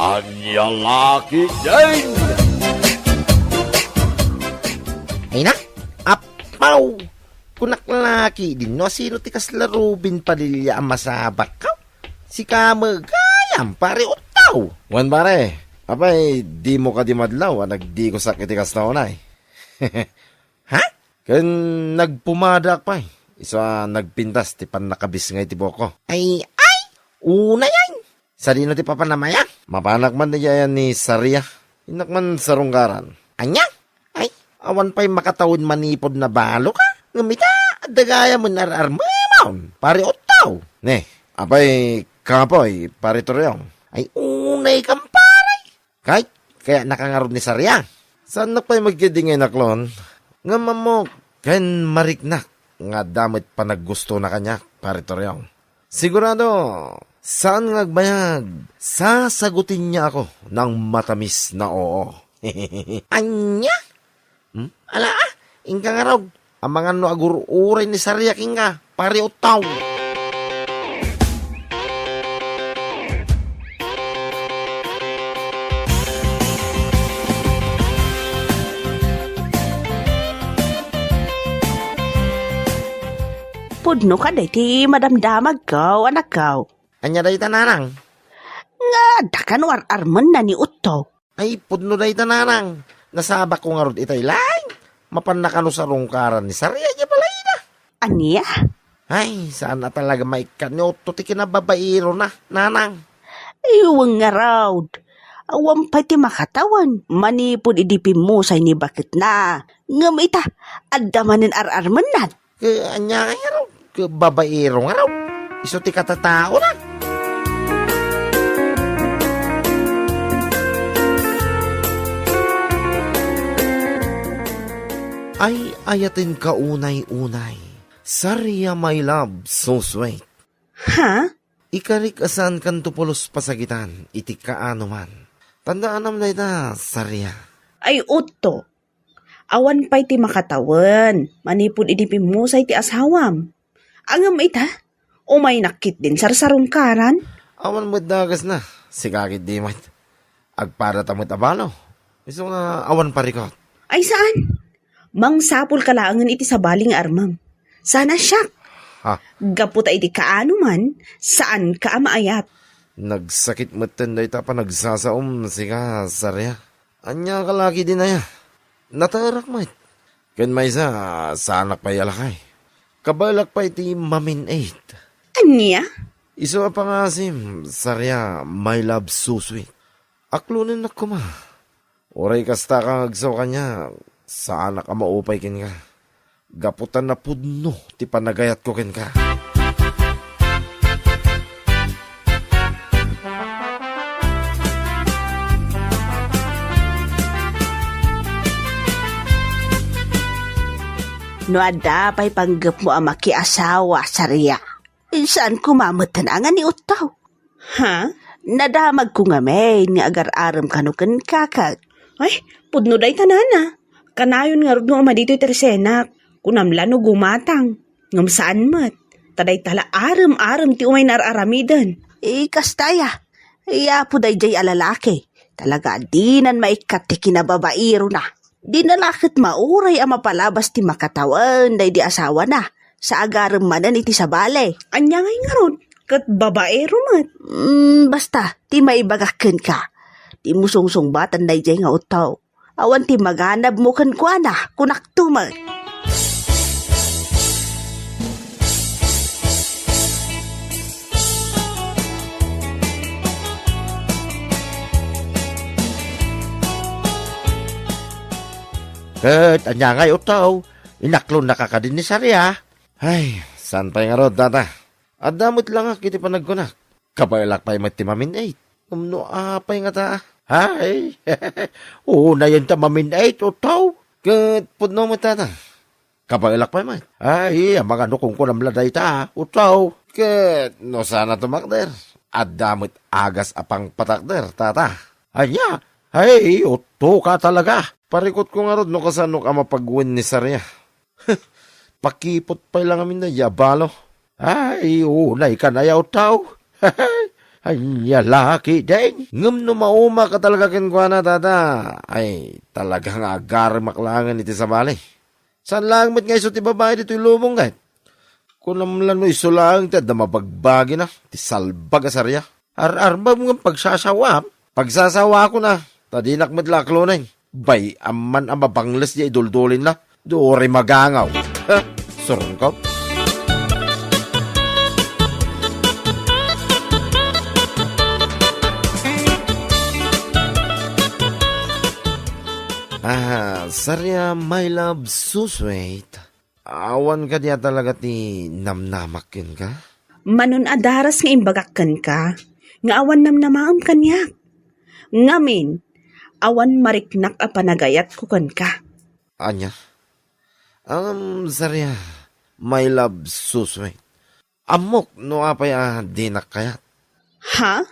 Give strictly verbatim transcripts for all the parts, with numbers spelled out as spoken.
Ania la ketdin? Ay na, apaw! Kunak la ketdin no asino ti kasla Robin Padilla a masabak. Sika met gayam, pare Ottaw. Wen, pare, apay, dimo kadi madlaw a nagdigusak iti kasta unay? Ha? Ken nagpumadaak pay. Isu a nagpintas ti pannakabisngay ti buokko. Ay, ay! Unay ay! Sadino ti papanam aya? Mapanak man dayta ayan ni Saria. Innak man sarungkaran. Ania? Ay, awan pay makatawen manipud nabalo ka? Ngem ita, adda gayam ar-armemon, pare Ottaw. Ne, apay, kapoy, pare Toriong. Ay, unay kam, pare. Kay, kayatnaka ngarud ni Saria. Saannak pay met ketdi nga inaklon. Ngem ammok, ken mariknak nga adda met panaggustona kaniak, pare Toriong. Sigurado, saan nga agbayag, sasagutenna ako ng matamis na oo. Ania? Hmm? Ala, ah, inka ngarud. Amangan no agur-uray ni Saria kenka, pare Ottaw. Pudno kadi ti madamdamagko, anakko. Ania dayta, nanang? Nga adda kano ar-armenna ni Ottaw. Ay, pudno dayta, nanang. Nasabakko ngarud itay laeng. Mapanna kano sarungkaran ni Saria idiay balayna. Ania? Ay, saan a talaga maikkan ni Ottaw ti kinababairona, nanang. Ay, wen ngarud. Awan pay ti makatawen manipud idi pimmusay ni baketna. Ngem ita, adda manen ar-armennan. Ke, ania nga ngarud? Ke, babaero ngarud. Isu ti katataona. Ay, ayaten ka unay-unay. Saria, my love, so sweet. Ha? Ikarik a saankanto pulos pasagitan iti kaanoman. Tandaanam dayta, Saria. Ay, Ottaw. Awan pay ti makatawen manipud idi pimmusay ti asawam. Ngem ita, umaynak ketdin sarsarungkaran. Awan met dagasna, sika ketdi met. Agpadata met a balo. Isu nga awan parikot. Ay saan? Mangsapulka laengen iti sabali nga armem. Saan a siak? Ha? Gapu ta iti kaanoman, saanka a maayat. Nagsakit metten dayta a panagsasaom, sika, Saria. Ania ka la ketdin aya? Naterak met. Ken maysa, saanak pay a lakay. Kabaelak pay ti mamin-it. Ania? Isu a pangasim, Saria, my love, so sweet. Aklonennak koma. Uray kasta ka nga agsaw kaniak, saanak a maupay kenka. Gapu ta napudno ti panagayatko kenka. No adda pay panggepmo a makiasawa, Saria, saan koma metten a nga ni Ottaw. Ha? Nadamagko ngamin nga agar-arem kano kenka ket. Ay, pudno dayta, nana. Kanayon ngarud no umadi toy ti resenak. Kunam la no gumatang. Ngem saan met. Ta dayta la arem-arem ti umay naar-aramiden. Eh, kasta aya. Ay, apo daydiay a lalaki. Talaga a dinan maikkat ti kinababairona. Dina la ket mauray a mapalabas ti makatawen daydi asawana, sa agarem manen iti sabali. Ania ngay ngarud? Ket babaero met. Mm, basta, ti maibagak kenka, dimo sungsungbatan daydiay nga Ottaw. Awan ti maganabmo kenkuana, kunakto met. Ket ania ngay, Ottaw? Inaklonnaka kadi ni Saria? Ay, saan pay ngarud, tata? Adda met langak iti panagkunak. Kabaelak pay met ti mamin-it. Ngem no apay ngata? Ay, unayen ta mamin-it, Ottaw. Ket pudno met, tata. Kabaelak pay met. Ay, amangan no kunkunam la dayta, Ottaw. Ket no saan a tumakder, adda met agas a pangpatakder, tata. Ania? Ay, Ottaw ka talaga. Parikutko ngarud no kasano ka mapagwen ni Saria. Pakipot pay la ngamin daydiay a balo. Ay, unay ka na, Ottaw. Ania la ketdin? Ngem no maumak a talaga kenkuana, tata, ay, talaga nga agaremak laengen iti sabali. Saan laeng met nga isu ti babai ditoy lubong, ket kunam la no isu laeng ti adda mabagbagina, ti salbag a saria. Ar-arbem ngem pagsasawaam? Pagsasawaakon a, ta dinak met la aklonen. Bay-am man a mabangles diay iduldulinna. Duri magangaw. Ha? Surungkot. Ah, saria, my love, so sweet. Awan kadi a talaga ti namnamak kenka? Manon a daras nga imbagak kenka, nga awan namnamaem kaniak. Ngamin, awan mariknak a panagayatko kenka. Ania? Ngem, saria, my love, so sweet. Ammok no apay a dinak kayat. Ha?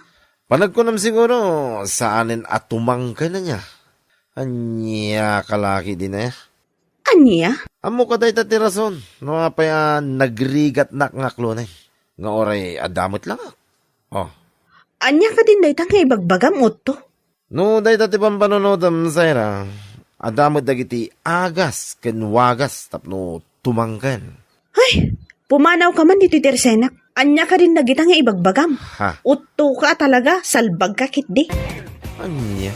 Panagkunam siguro, saanen a tumangken ania. Ania ka la ketdin aya? Ania? Ammok a dayta ti rason no apay a nagrigatnak nga aklonen. Nga uray adda met langak. Oh. Ania kadin dayta nga ibagbagam, Otto? No dayta ti pampanunotem, Saira, adda met dagiti agas ken wagas tapno tumangken. Ay, pumanawka man ditoy tersenak. Ania kadin dagita nga ibagbagam? Ha? Uttoka a talaga, salbagka ketdi. Ania?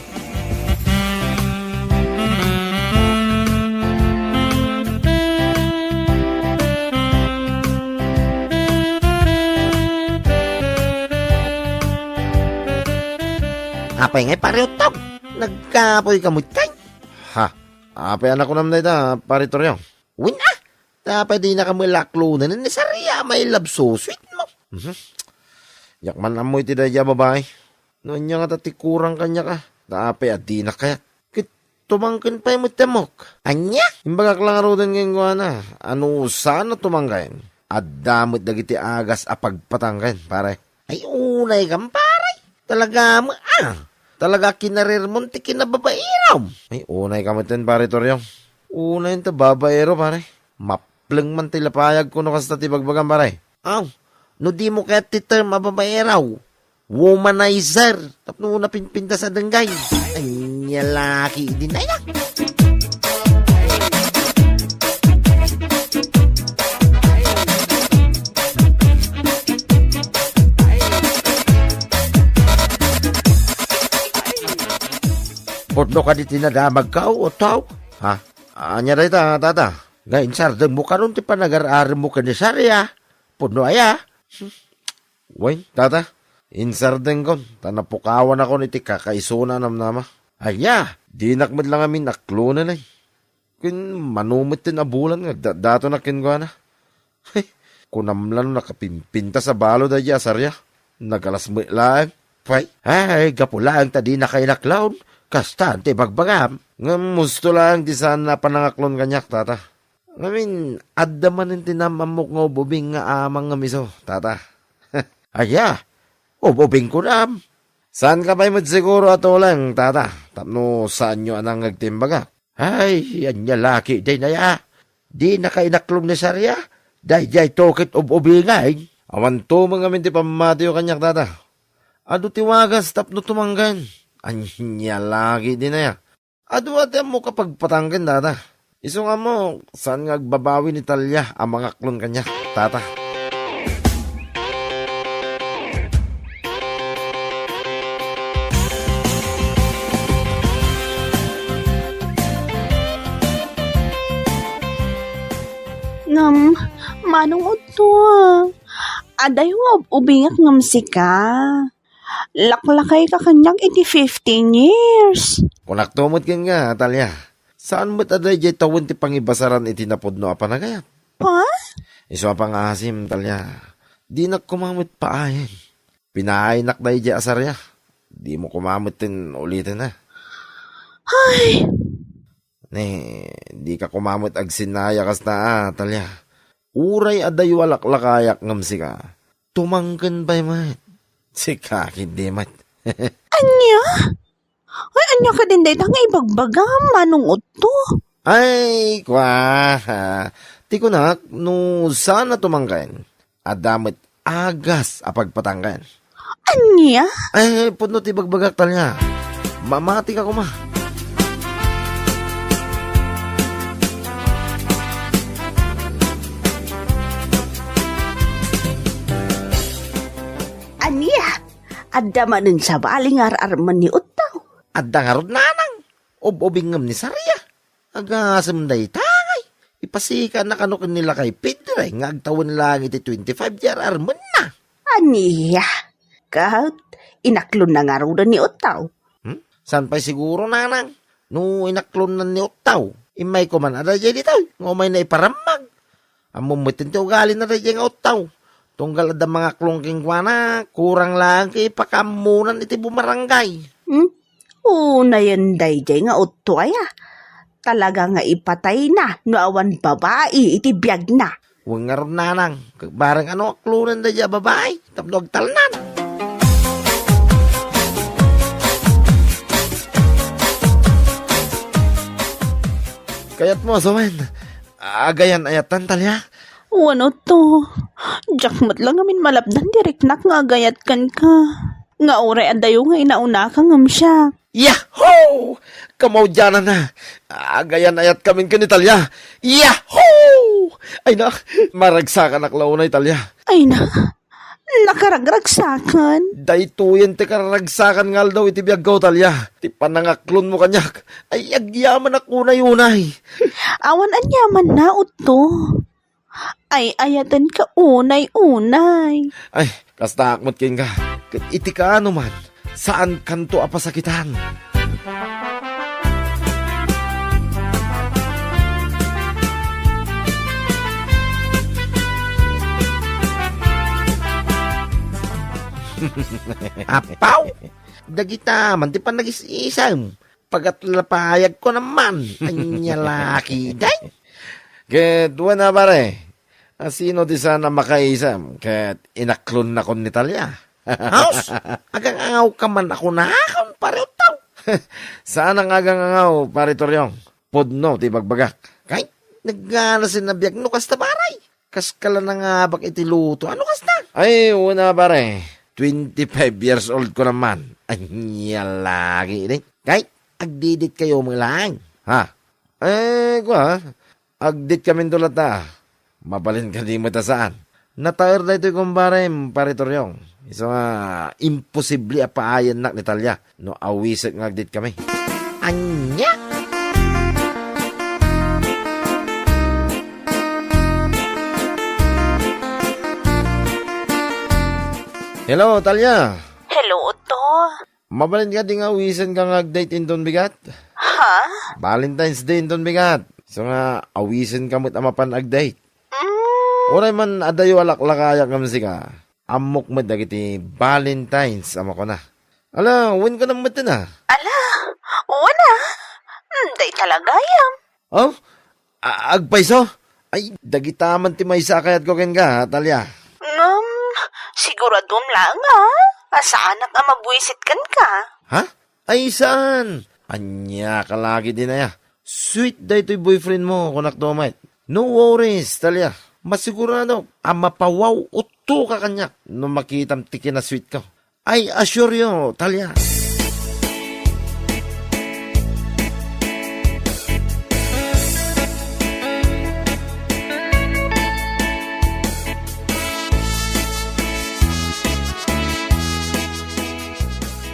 Apay ngay, Pare Uttog? Nagkapoyka met kay? Ha? Apay a nakunam dayta, Pare Toriong? Wen a, ta apay dinaka met la aklonen ni Saria, my love, so sweet mo. Mhm. Diak man ammo iti daydiay a babai. No ania ngata ti kurang kaniak a, ta apay a dinak kayat. Ket tumangken pay met ti ammok. Ania? Imbagak la ngaruden kenkuana a no saan a tumangken, adda met dagiti agas a pagpatangken, pare. Ay, unay kam, pare. Talaga met a. Talaga kinarirmon ti kinababaeram. Ay, unay ka metten, Pare Toriong. Unay ta babaero, pare. Mapleng man ti lapayag ko no kasta ti bagbagam, pare. Aw, no dimo kayat ti term a babaero, womanizer. Tapno napinpintas a denggay. Ania la ketdin aya. Pudno kadi ti nadamagko, Otto? Ha? Ania dayta, tata? Nga insardengmo kanon ti panagar-aremmo ken ni Saria? Pudno aya? Wen, tata, insardengkon, ta napukawanakon iti kakaisuna a namnama. Aya, dinak met la ngamin aklonen, ay. Ken mano metten a bulan nga agdatdatonak kenkuana. He, kunam la no nakapimpintas a balo daydiay a Saria. Nagalas met laeng. Pay, ay, gapu laeng ta dinaka inaklon. Kasta ti ibagbagam. Ngem husto laeng ti saan a panangaklon kaniak, tata. Ngamin, adda manen ti nam-ammok nga ub-ubing nga amang ngem isu, tata. Aya, ub-ubing kunam. Saanka pay met siguro a tuleng, tata, tapno saanyo a nangngeg ti imbagak. Ay, ania la ketdin aya? Dinaka inaklon ni Saria? Daydiay to ket ub-ubingen? Awan tumeng ngamin ti pammatiyo kaniak, tata. Adu ti wagas tapno tumangken. Ania la ketdin aya? Adu a ti ammok a pagpatangken, tata. Isu nga ammok, saan nga agbabawi ni Talia a mangaklon kaniak, tata. Ngem, Manong Otto, adda nga ub-ubingak ngem sika. Laklakayka kaniak iti fifteen years. Kunakto met kenka, Talia. Saan met a daydiay tawen ti pangibasaran iti napudno a panagayat? Ha? Isu a pangngaasim, Talia. Dinak koma met paayen. Pinaaynak daydiay a Saria. Dimo koma metten uliten a. Ay! Ne, dika koma met agsinaya kasta a, Talia. Uray adayo a laklakayak ngem sika, tumangken pay met. Sika ketdi met. Ania? Ay, ania kadin dayta nga ibagbagam, Manong Otto? Ay, kua, ha. Ti kunak, no saan a tumangken, adda met agas a pagpatangken. Ania? Ay, pudno ti bagbagak, Talia. Mamati ka koma. Ania? Adda manen sabali nga ar-armen ni Uttaw? Adda ngarud, nanang. Ub-ubing ngem ni Saria. Agasem dayta ngay. Ipasikanna kano ken ni Lakay Pedre nga agtawen laeng iti twenty-five ti ar-armenna. Ania? Ket inaklonna ngaruden ni Uttaw? Hmm? Saan pay siguro, nanang? No inaklonna ni Uttaw, immay koma a daydiay ditoy nga umayna iparammag. Ammom met ti ugalina daydiay nga Uttaw. Tunggal adda mangaklon kenkuana, kurang laeng ket ipakaammonan iti bumarangay. Hmm? Unayen daydiay nga Uttaw aya. Talaga nga ipatayna no awan babai iti biagna. Wen ngarud, nanang, ket bareng a no aklonen daydiay a babai tapno agtalnan. Kayatmo a sawen, agayan-ayatan, Talia? Wen, Uttaw. Diak met la ngamin malapdan ti riknak nga agayat kenka. Nga uray adayo nga inaunaka ngem siak. Yahoo! Kamaudiananna. Agayan-ayatkamin ken ni Talia. Yahoo! Ay na, maragsakanak la unay, Talia. Ay na, nakaragragsakan. Daytoyen ti kararagsakan nga aldaw iti biagko, Talia. Ti panangaklonmo kaniak. Ay, agyamanak unay-unay. Awan aniamanna, Uttaw. Ay-ayatenka unay-unay. Ay, kastaak met kenka. Ket iti kaano man, saankanto a pasakitan. Apaw! Dagita man ti panagis-isem. Pagatlapayagko naman. Ania la ketdi? Ket wen a, pare, a sino ti saan a makaisem ket inaklonnakon ni Talia? Haus, agang-angawka man a kunakon, pare Uttaw? Saan a nga agang-angaw, pare Toriong. Pudno ti bagbagak. Kay, naganasen a biag no kasta, pare. Kaskala nangabak iti luto. Ano kasta? Ay, wen a, pare. Twenty-five years old ko naman. Ania la ketdi. Kay, agdidit kayo met laeng. Ha? Eh, kua, agdit kami dulata. Mabalin kadi met a saan. Nataer daytoy kumbarem, pare Toriong. Isu nga, imposible a paayannak ni Talia no awiset nga agdit kami. Ania? Hello, Talia. Hello, Uttaw. Mabalin kadi nga awisenka nga agdate inton bigat? Ha? Valentine's Day inton bigat. Isu nga, awisenka met a mapan agdate. Mm. Uray man adayo a laklakayak ngem sika. Ammok met dagiti Valentines a makuna. Ala, wen ka na met na. Ala, wen a. Mm, dayta la gayam. Oh? A-, agpayso? Ay, dagita man ti maysa a kayatko kenka, Talia. Ngem, siguradom laeng a, a saanak a mabuisit kenka. Ha? Ay, saan? Ania ka lagi dinaya. Sweet daytoy boyfriend mo, kunak to met. No worries, Talia. Masigurado a mapawaw utto ka kaniak no makitam ti kinasweet ko. I assure you, Talia.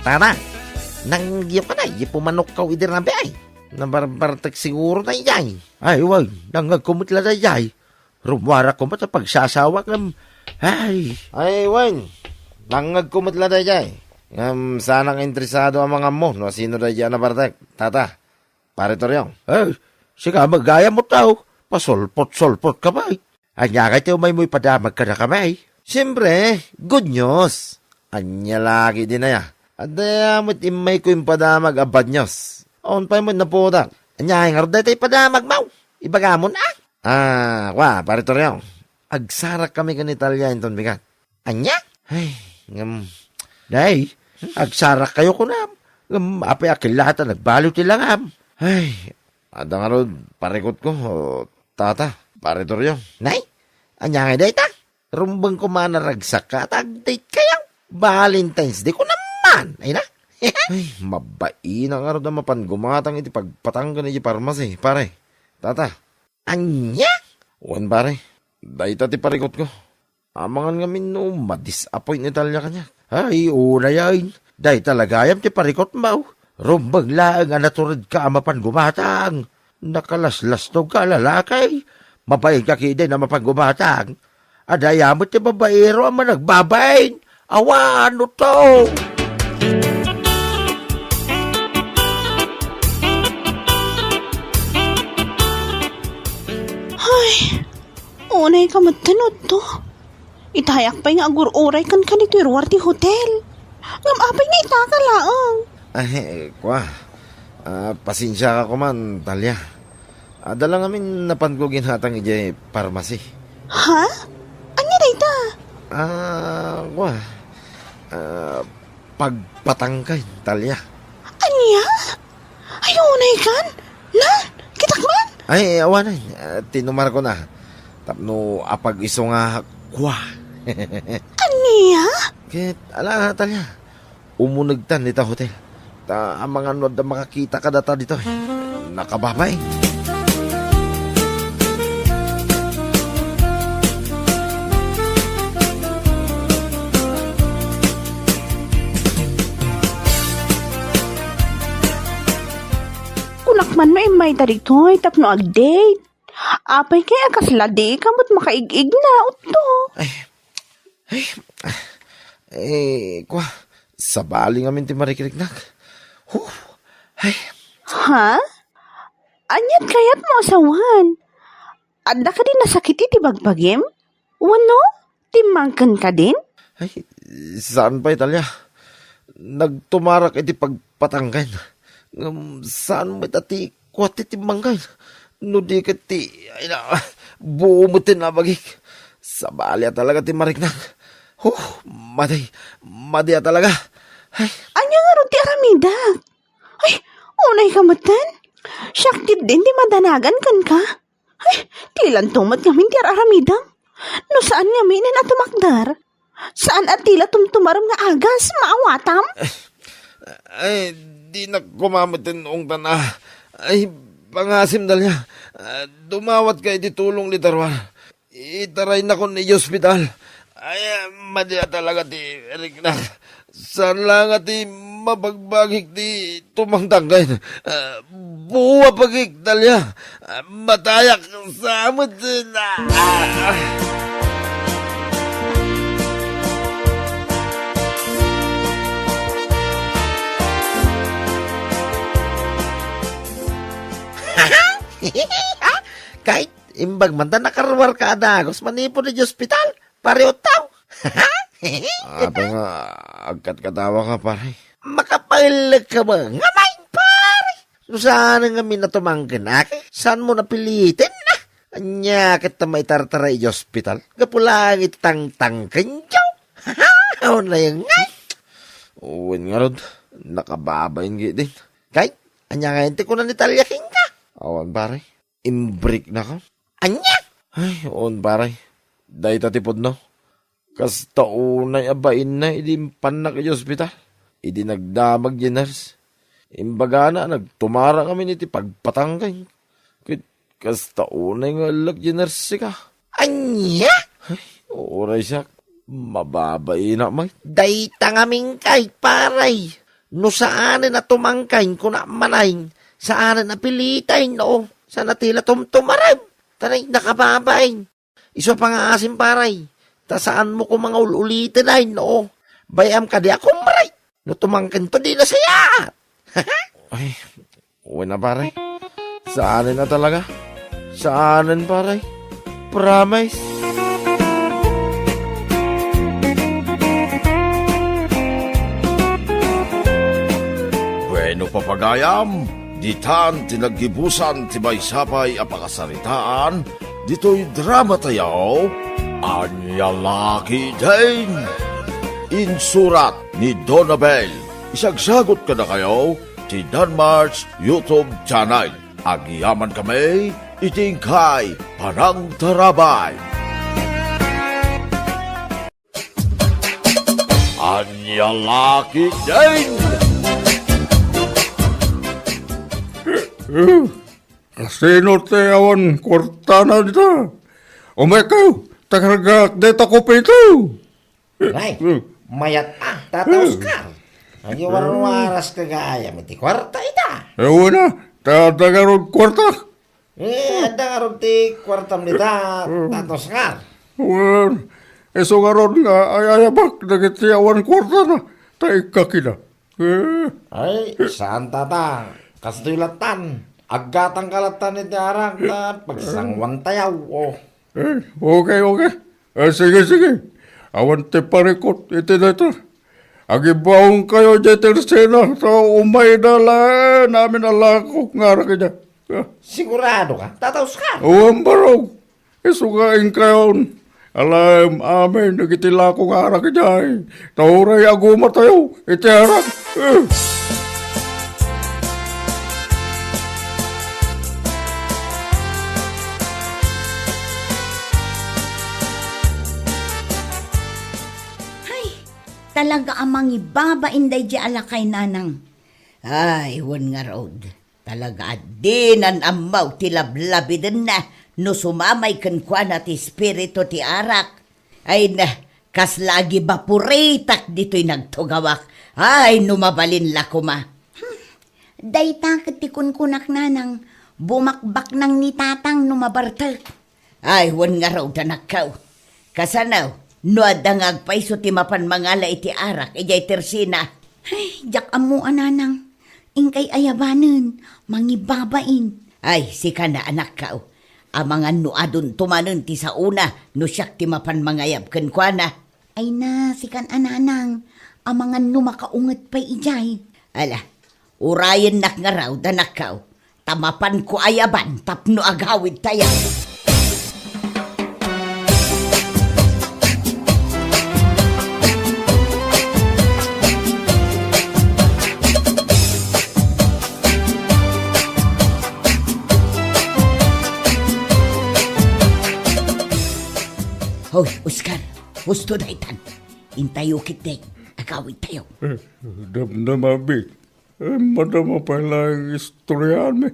Tara, nangngegyo ka na, ipumanokkaw idi rabii. Nabarbartek siguro daydiay. Ay, wen, nangngegko met la daydiay. Rummuarakko met a pagsasawak ngem, ay. Ay, wen, nangngegko met la daydiay. Ngem saanak nga interesado a mangammo no asino daydiay a nabartek, tata, pare Toriong. Eh, sika met gayam Uttaw, pasulpot-sulpot ka pay. Ania ngay ti umaymo ipadamag kadakami? Siempre, good news. Ania lagi dinaya. Adda met immayko impadamag a bad news. Awan pay met naputak. Ania ngarud dayta ipadamagmo? Ibagamon a? Ah, kua, pare Toriong. Agsarakkami ken ni Talia inton bigat. Ania? Ay, ngem, nay, agsarakkayo kunam. Ngem apay a killata nagbaliw ti langam? Ay, adda ngarud parikutko, tata, pare Toriong. Nay, ania ngay dayta? Rumbeng koma a naragsakka ta agdate kayo. Valentine's Day ko naman, ay na? Ay, mabain nga ngarud a mapan gumatang iti pagpatangken iti parmasi, pare. Tata. Ania? Wen, pare. Dayta ti parikutko. Amangan ngamin no madisappoint ni Talia kaniak. Ay, unay ay. Dayta la gayam ti parikutmo. Rumbeng laeng a naturedka a mapan gumatang. Nakalaslastogka a lalaki. Mabainka ketdin a mapan gumatang. Adda aya met ti babaero a managbabain. Awan, no to. Ay, unay ka met, Otto. Itayak pay nga agur-uray kenka ditoy ruar ti hotel. Ngem apay nga itaka laeng? Ay, kua. Ah, pasensiaka koman, Talia. Adda la ngamin napanko ginatang idiay parmasi. Ha? Ania dayta? Ah, kua. Ah, pagpatangken, Talia. Ania? Ay, unay kan? Na? Kitak man? Ay, awan ay. Ah, tinumarko na. Tapno apag-isu nga kua. Ania? Ket, ala, Talia. Umunegtan dita hotel. Ta amangan no adda makakita kadata ditoy. Nakababay. Kunak man no immayda ditoy tapno ag-date. Apay kay a kasla dika met makaig-igna, Otto. Ay, ay, eh, kua, sabali ngamin ti marikriknak. Huh, ay. Ha? Aniat kayatmo a sawen? Adda kadi nasakit iti bagbagim? Wenno, timmangken kadin? Ay, saan pay, Talia. Nagtumarak iti pagpatangken. Ngem saan met a ti kua ti timmangken. No di ket ti, ay na, buo met ti nabagik. Sabali a talaga ti mariknak. Huh, madi, madi a talaga. Ay. Ania ngarud ti aramidak? Ay, unay ka metten? Siak ketdin ti madanagan kenka. Ay, ti lanto met ngamin ti ar-aramidem. No saan ngaminen a tumakder, saan a ti la tumtumarem nga agas, maawatam? Ay, dinak koma metten ungtan a. Ay, pangasim, Dalia. Ah, dumawatka iti tulong dita ruar. Itaraynakon iti ospital. Ay, madi a talaga ti riknak. Saan la nga ti mabagbagik ti tumangtangken. Ah, buo a pagik, Dalia. Ah, matayak sa met. Ah, ah. Kay, imbag man ta nakaruarka a dagus manipud iti ospital, pare Otto. Apay nga agkatkatawaka, pare? Makapaellek ka ba? Ngem, pare! No saan ngamin a tumangken, aki? Saanmo napiliten na? Ania ket ta maitartara iti ospital? Gapu laeng iti tangtangken, diaw. Unay ngay. Wen ngarud, nakababain gidin. Kay, ania ngay ti kuna ni Talia kenka? Awan, pare. Imbriknakon. Ania? Ay, on, pare. Dayta ti pudno. Kasta unay a bainna idi impannak iti ospital. Idi nagdamag ti nurse, imbagana a nagtumarak ngamin iti pagpatangken. Ket kasta unay nga ellek ti nurse ka. Ania? Ay, uray siak. Mababainak met. Dayta ngamin kay, pare. No saanen a tumangken, kuna manay, saanen a piliten, no? Saan a ti la tumtumarem? Tanay, nakababain. Isu a pangaasim, pare. Ta saanmo koma nga ul-uliten, ay, no? Bay-am kadi a kumre. No tumangkento, di nasayaat. Ay, wen a, pare. Saanen a talaga. Saanen, pare. Promise. Bueno, papagayam, ditan ti naggibusan ti maysa pay a pakasaritaan ditoy dramatayo, Ania La Ketdin. Insurat ni Donabel. Isagsagut kadakayo ti Danmark's YouTube channel. Agyamankami iti inkay panangtarabay. Ania la ketdin? Eh, eh, kasino ti awan kuartana dita? Umaykayo, ta kargaak dayta kopito. Ay, hmm, mayat a, Tata Oscar. Agiwarwaras ka gayam iti kuarta ita. Eh, wen a, ta adda ngarud kuarta. Eh, adda ngarud ti kuartam dita, Tata Oscar. Wen, isu ngarud nga ay-ayabak dagiti awan kuartana, ta ikkakida. Eh. Ay, saan, Tata. Kastoy lattan. Aggatangka lattan iti arak ta pagsanguantayo. Oh. Eh, okay, okay. Eh, sige, sige. Awan ti parikut iti dayta. Agibaonkayo diay tersina, ta umayda laeng amin a lako nga arak idiay. Ah. Sigurado ka, Tata Oscar? Awan barog. Isu nga inkayon. Alaem amin dagiti lako nga arak idiay. Ta uray agumatayo iti arak. Eh. Ay, talaga a mangibabain daydiay a lakay, Nanang. Ay, wen ngarud. Talaga a dinan ammo ti lablabidenna no sumamay kenkuana ti espiritu ti arak. Ay na, kasla agibaporitak ditoy nagtugawak. Ay, no mabalin la koma. Hmm. Dayta ket ti kunkunak, Nanang, bumakbaknang ni Tatang no mabartek. Ay, wen ngarud, anakko. Kasano, no adda nga agpayso ti mapan mangala iti arak idiay tersina? Ay, diak ammo a, Nanang. Inkay ayabanen, mangibabain. Ay, sika na, anakko. Amangan no adunto manen ti saona no siak ti mapan mangayab kenkuana. Ay na, sikan a, Nanang. Amangan no makaunget pay idiay. Ala, urayennak ngarud, anakko. Ta mapanko ayaban tapno agawidtayo. Hoy, Oscar, husto daytan. Intayo ketdi, agawidtayo. Eh, damdama, Bik. Eh, madama pay laeng istoryaanmi.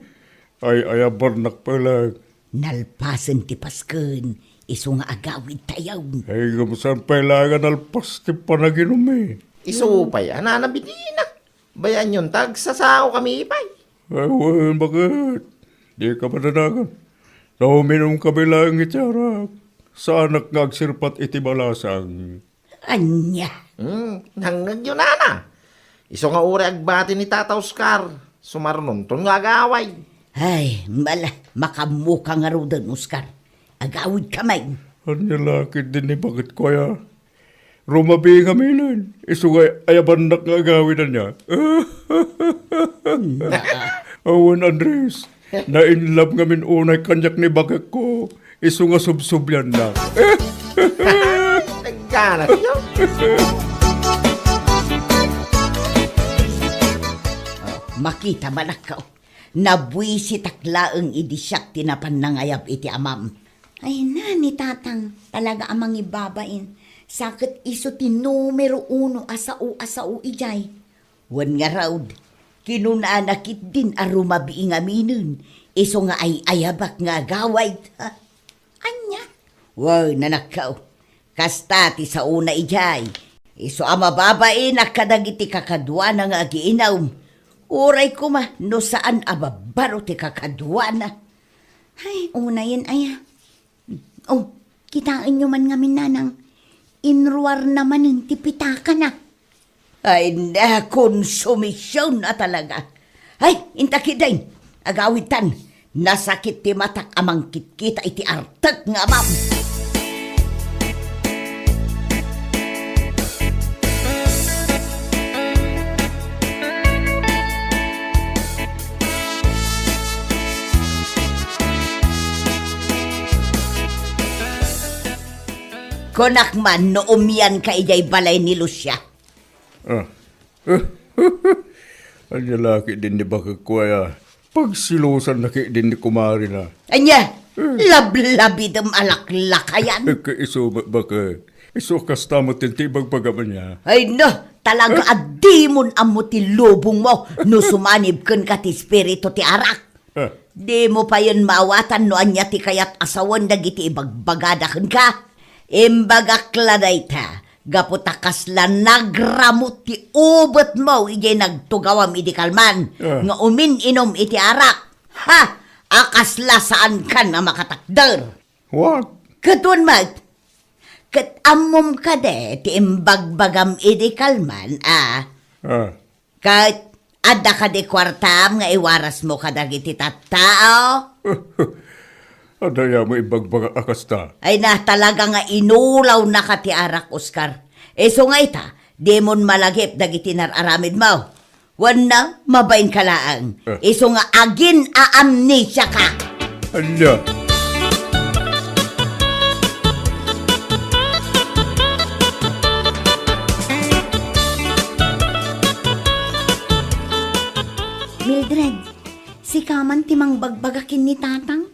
Ay-ayabannak pay laeng. Nalpasen ti pasken, isu nga agawidtayo. Ay, ngem saan pay laeng a nalpas ti panaginummi? Isu pay a nanabidina. Bayaanyon ta agsasaokami pay. Ay, wen, baket? Dika madanagan. Ta uminumkami laeng iti arak. Saanak nga agsirpat iti balasang. Ania? Hmm, nangngegyo, nana. Isu nga uray agbati ni Tata Oscar, sumarnonton nga agaway. Ay, mala, makammoka ngaruden, Oscar. Agawidka met. Ania la ketdin ni baketko aya? Rumabii ngaminen, isu nga ayabannak nga agawid ania. Awan, Andres, na-in love ngamin unay kaniak ni baketko. Isu nga subsublianna. Nagganat yun. Oh, makita, manakkaw. Nabuisitak laeng idi siak ti napan nangayab iti amam. Ay na ni Tatang, talaga a mangibabain. Sa ket isu ti numero uno a sao a sao idiay. Wen ngarud, kinunana ketdin a rumabii ngaminen, isu nga ay-ayabak nga agawid. Ania? Wen, anakko, kasta ti saona idiay. Isu a mababainak kadagiti kakaduana nga agiinum. Uray koma no saan a babbaro ti kakaduana. Ay, unayen aya. Oh, kitaenyo man ngamin, nanang, inruarna manen ti pitakana. Ay, na, konsumision a talaga. Ay, inta ketdin, agawidtan. Nasakit ti matak a mangkitkita iti artek nga amam. Kunak man no umianka idiay balay ni Lucia. Ah. Ania la ketdin ni bakekko aya? Pagsilosanna ketdin ni kumarina. Ania? Eh. Lablabidem a laklakayan. Ket isu met baket. Isu a kasta met ti ibagbagam ania. Ay na, talaga a dimon ammo ti lubongmo no sumanib kenka ti espiritu ti arak. Ah. Dimo payen maawatan no ania ti kayat a sawen dagiti ibagbagada kenka. Imbagak la dayta, gapu ta kasla nagramut ti ubetmo idiay nagtugawam idi kalman Ah. nga umin-inom iti arak. Ha! A kasla saankan a makatakder. What? Ket wen met, ket ammom kadi ti imbagbagam idi kalman, a? Ah. Ket adda kadi kuartam nga iwarasmo kadagiti tattao? Adda aya mo ibagbagak a kasta? Ay na, talaga nga inulawnaka ti arak, Oscar. Isu nga ita, dimon malagip dagiti nar-aramidmo. Wenno, mabainka laeng. Eh. Isu nga agin-aamnesiaka. Ania? Mildred, sika man ti mangbagbaga ken ni Tatang?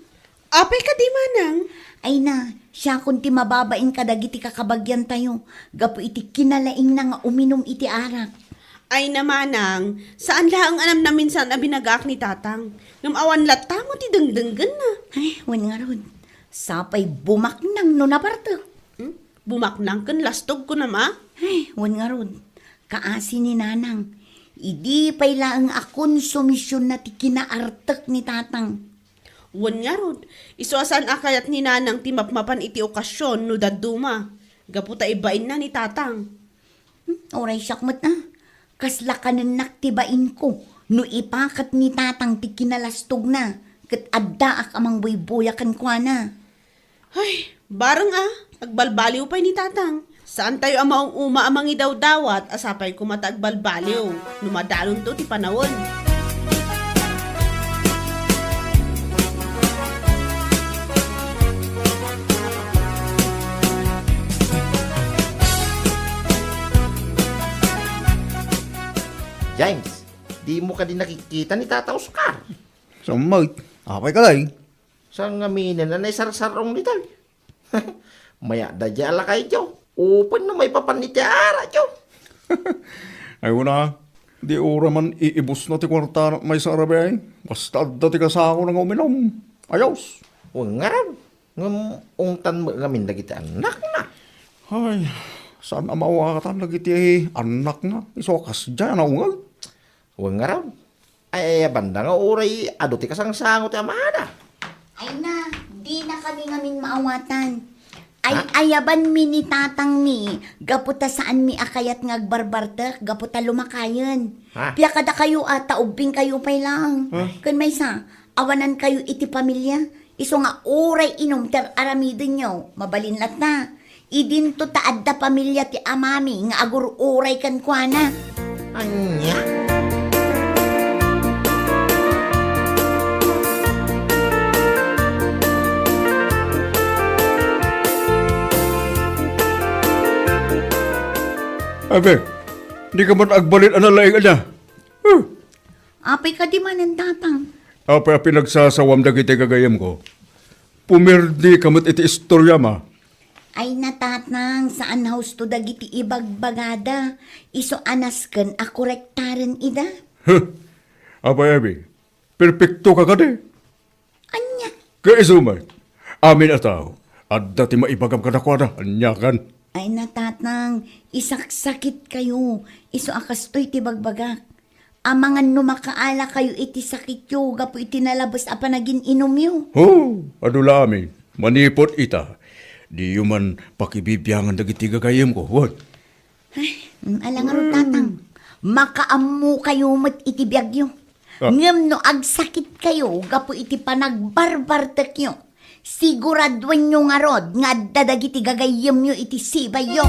Apay kadi, manang? Ay na, siakon ti mababain kadagiti kakabagiantayo gapu iti kinalaingna nga uminum iti arak. Ay na, manang, saan laeng a namnaminsan a binagaak ni Tatang. Ngem awan latta mo ti dengdenggenna. Ay, wen ngarud. Sapay bumaknang no nabartek. Hmm? Bumaknang ken lastog kunam a? Ay, wen ngarud. Kaasi ni Nanang. Idi pay laeng a konsumisionna ti kinaartek ni Tatang. Wen ngarud, isu a saan a kayat ni Nanang ti mapmapan iti okasion no dadduma, gapu ta ibainna ni Tatang. Hmm, uray siak met a. Kasla kanennak ti bainko no ipakat ni Tatang ti kinalastogna ket addaak a mangbuybuya kenkuana. Ay, bareng a, agbalbaliw pay ni Tatang. Saantayo a maung-uma a mangidawdawat a sapay koma ta agbalbaliw no madalonto ti panawen. James, dimo kadi nakikita ni Tata Oscar? Sammay, apay kadi? Saan ngamin a naisarsarrong ditoy? Mayat daydiay a lakayyo. Upen no maipapan iti arakyo. Ay, una, di uray man iibusna ti kuartana maysa a rabii. Basta adda ti kasakona nga uminum. Ayos. Wen ngarud, ngem ungtan met ngamin dagiti annakna. Ay, saan a maawatan dagiti annakna. Isu a kasdiay a naungeg. Wen ngarud, ay, ayabanda nga uray adu ti kasangsango ti amada. Ay na, dinakami ngamin maawatan. Ay, Ha? ayabanmi ni tatangmi, gapu ta saanmi a kayat nga agbarbartek, gapu ta lumakayen. Ha? Pia kadakayo a, ta ubbingkayo pay laeng. Ha? Ken maysa, awanankayo iti pamilia, isu nga uray inum ti ar-aramidenyo, mabalin latta. Idinto ta adda pamilia ti amami nga agur-uray kenkuana. Ania? Abi, dika man agbalin a nalaing ania? Huh. Apay kadi manen, Tatang? Apay a pinagsasawam dagiti gagayyemko? Pumirdika met iti istoriam a. Ay na, Tatang, saan a husto dagiti ibagbagada. Isu a nasken a korektaren ida. Huh. Apay, Ebi, perpektoka kadi? Ania? Ket isu met, amin a tao, adda ti maibagam kadakuada, aniakan? Ay na, Tatang, isaksakitkayo. Isu a kastoy ti bagbagak. Amangan no makaalakayo iti sakityo gapu iti nalabes a panaginginumyo. Ho, adu la amin. Manipud ita, diyo man pakibibiangan dagiti gagayyemko, wen? Ay, mm, ala ngarud, Tatang. Makaammokayo met iti biagyo. Ah. Ngem no agsakitkayo gapu iti panagbarbartekyo, siguraduenyo ngarud nga adda dagiti gagayyemyo iti sibayyo.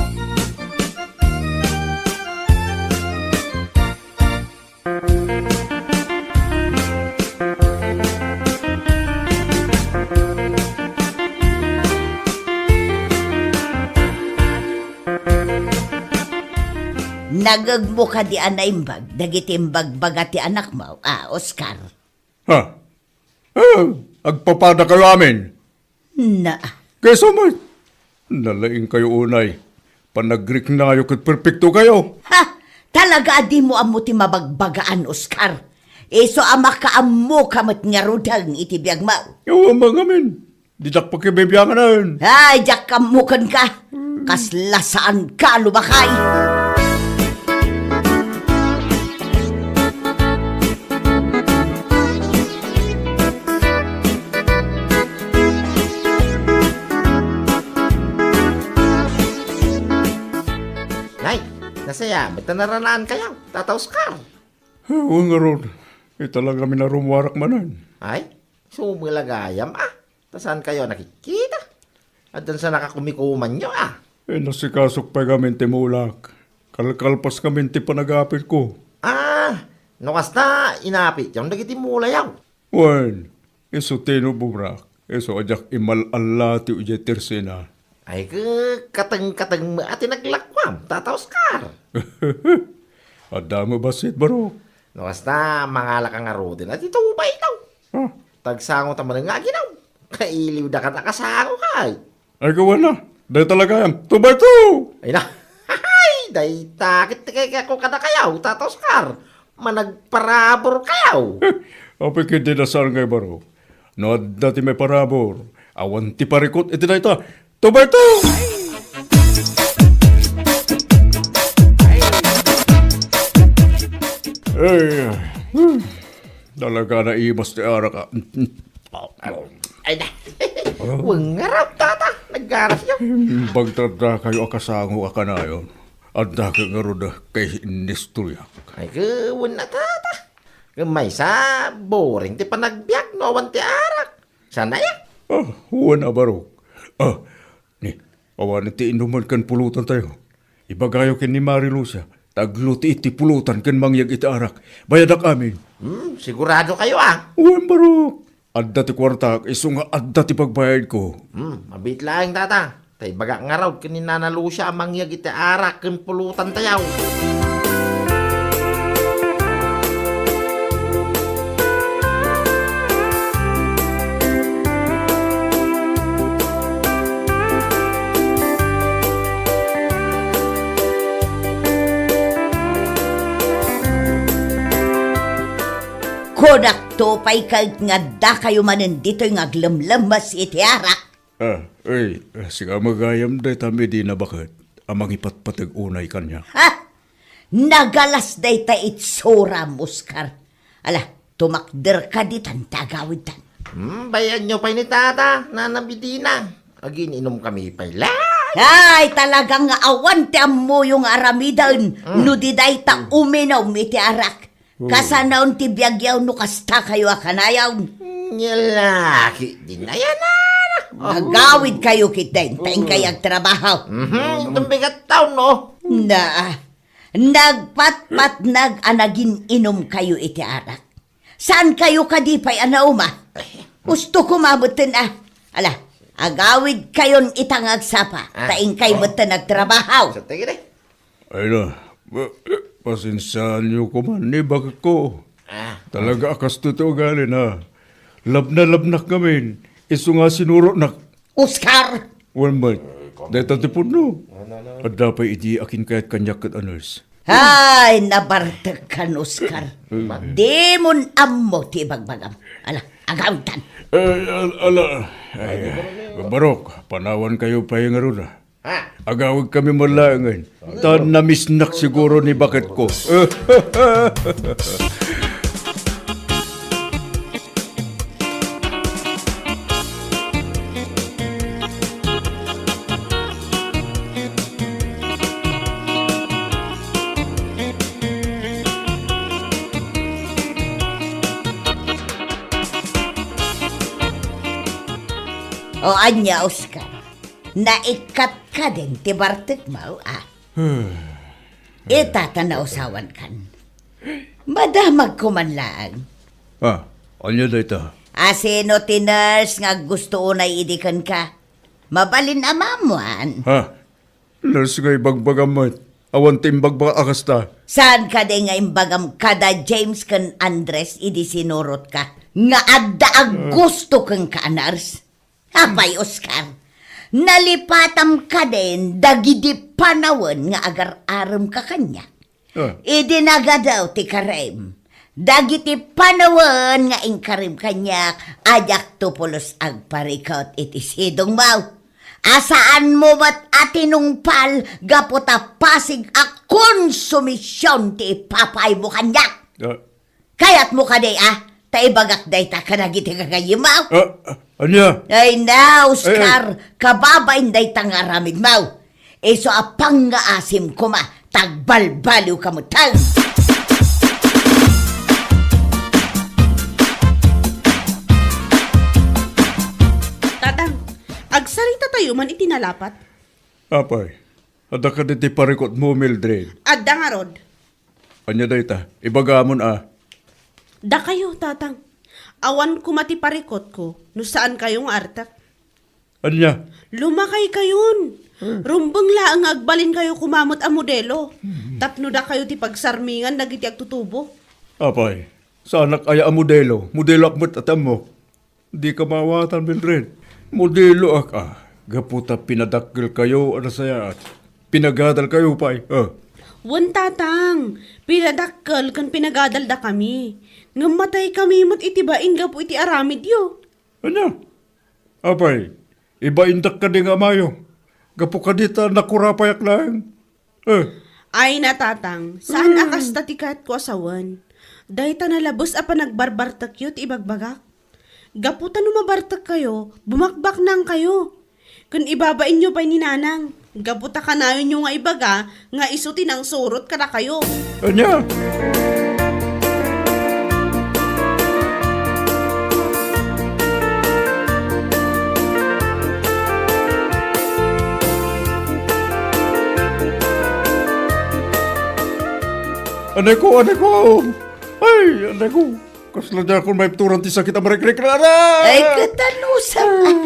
Nagegmo kadi a naimbag dagiti imbagbaga ti anakmo a Oscar? Ha? Ah, agpapadakayo amin? Na. Kaysa met, nalaingkayo unay. panagriknayo ket perpektokayo. Ha! Talaga a dimo ammo ti mabagbagaan, Oscar. Isu a makaammoka met ngaruden iti biagmo. Awan ngamin. Didak pakibibianganen. Ay, diak ammo kenka. Kasla saanka a lumakay. Nay, nasayaat met ta naranaankayo, Tata Oscar. Wen ngarud, ita la ngamin a rummuarak manen. Ay, sumala gayam, a. Ta saankayo a nakitkita? Addan sa nakakumikumanyo, a. Eh, nasikasok pay ngamin ti mulak. Kalkalpas ngamin ti panagapitko. Ah, no kasta, inapityo dagiti mulayo. Wen, isu ti inubobrak, isu a diak imal-allatiw idiay tersena. Ay, ke-, kateng-kateng met a ti naglakuam, Tata Oscar. Adda met bassit, Barok. No kasta, mangalaka ngaruden a ti tubaytayo. Ah. Tagsango ta manen nga aginaw. Kailiwda ket a kasango kay. Ay, kawana. Dayta la gayam. Tubayto! Ay na. Ay, dayta ket ti kayatko kadakayo, Tata Oscar. Managparaburkayo. Apay ket di nasaan ngay, Barok. No adda ti maiparabur, awan ti parikut iti dayta. Tubayto! Ay, hmm. Talaga naimas ti arak, a. Ay, na. Wen ngarud, Tata. Naggarasyo. Imbag ta addakayo a kasango a kanayon. Adda ket ngarud a kainistoriak. Ay, wen a, Tata. Ket maysa, boring ti panagbiag no awan ti arak. Saan aya? Ah, wen a, Barok. Ah, ni, awan ti inuman ken pulutantayo. Ibagayo ken ni Mari Lucia, ta aglutii ti pulutan ken mangyeg iti arak. Bayadak amin. Hmm, siguradokayo, a? Wen, Barok. Adda ti kuartak, isu nga adda ti pagbayadko. Hmm, mabiit laeng, Tata. Ta ibagak ngarud ken ni Nana Lucia a mangyeg iti arak ken pulutantayo. Kunakto pay ket nga addakayo manen ditoy nga aglemlemmes iti arak. Ah, ay, sika met gayam dayta Medina baket a mangipatpateg unay kaniak. Ha? Nagalas dayta itsuram, Oscar. Ala, tumakderka ditan ta agawidtan. Hmm, bay-anyo pay ni Tata, Nana Medina. Agin-inumkami pay la. Ay, talaga nga awan ti ammoyo nga aramiden. Mm. No di dayta uminum iti arak. Oh. Kasanayon ti biagyo no kastakayo a kanayon. Nya la ket di nayanan. Agawidkayo ketdin, ta inkay agtrabaho. Mhm, inton bigat taon, no? Na, nagpatpatnag a nagin-inumkayo iti arak. Saankayo kadi pay a nauma? Usto koma metten a. Ala, agawidkayon ita nga agsapa, ta inkay metten agtrabaho. Sa tigil eh. Ay na, pa-, pasensiaanyo koman ni baketko. Ah. Talaga a kastoy ti ugalina. Labnalabnak ngamin, isu nga sinurotnak. Oscar! Wen met, dayta ti pudno. Adda pay idi akin kayat kaniak ket a nurse. Ay, nabartekkan, Oscar. Dimon ammo ti ibagbagam. Ala, agawidtan. Ay, al-, ala. Ay, Barok, panawankayo pay ngarud. Ha? Agawidkami met laengen. Ta namisnak siguro ni baketko. O ania, Oscar? Naikkat kadin ti bartekmo, a? Ita ta nausawankan. Madamagko man laeng. Ah, ania dayta? A sino ti nurse nga aggusto unay idi kenka? Mabalin a maammuan. Ha? Nurse nga ibagbagam met. Awan ti imbagbaga a kasta. Saan kadi nga imbagam kada James ken Andres idi sinurotka nga adda aggusto kenka a nurse? Apay, Oscar, Nalipatam kadin dagidi panawen nga agar-aremka kaniak. Ah. Idi nagadaw ti karim, dagiti panawen nga inkarim kaniak, a diakto pulos agparikut iti sidongmo. A saanmo met a tinungpal gapu ta pasig a konsumision ti ipapaymo kaniak. Ah. Kayatmo kadi, a? Ta ibagak dayta kadagiti gagayyemmo. Ah, ah, ania? Ay na, Oscar, Ay, ay. Kababain dayta nga aramidmo. Isu a pangngaasim koma, ta agbalbaliwka metten. Tatang, agsarita tayo man iti nalapat. Apay, adda kadi ti parikutmo, Mildred? Adda ngarud. Ania dayta? Ibagamon a. Dakayo, Tatang. Awan koma ti parikutko no saan kayo nga artek. Ania? Lumakay kayon. Hmm. Rumbeng laeng nga agbalin kayo koma met a modelo. Hmm. Tapno dakayo ti pagsarmingan dagiti agtutubo. Apay, saanak aya a modelo. Modeloak met a ti ammok. Dika maawatan, Mildred. Modeloak a, gapu ta pinadakkelkayo a nasayaat. Pinagadalkayo pay, a. Wen, Tatang, pinadakkel ken pinagadaldakami. Ngem mataykami met iti bain gapu iti aramidyo. Ania? Apay, ibaindak kadi nga amayo. Gapu kadi ta nakurapayak laeng. Eh. Ay na, Tatang, saan a kasta ti kayatko a sawen. Dayta nalabes a panagbarbartekyo ti ibagbagak. Gapu ta no mabartekkayo, bumakbaknangkayo. Ken ibabainyo pay ni Nanang. Gapu ta kanayonyo nga ibaga nga isu ti nangsurot kadakayo. Ania? Anay ko, anay ko! Ay, anay ko! Kasla diakon maipturan ti sakit a marikrik na, aray! Ay, katanusan. Ay.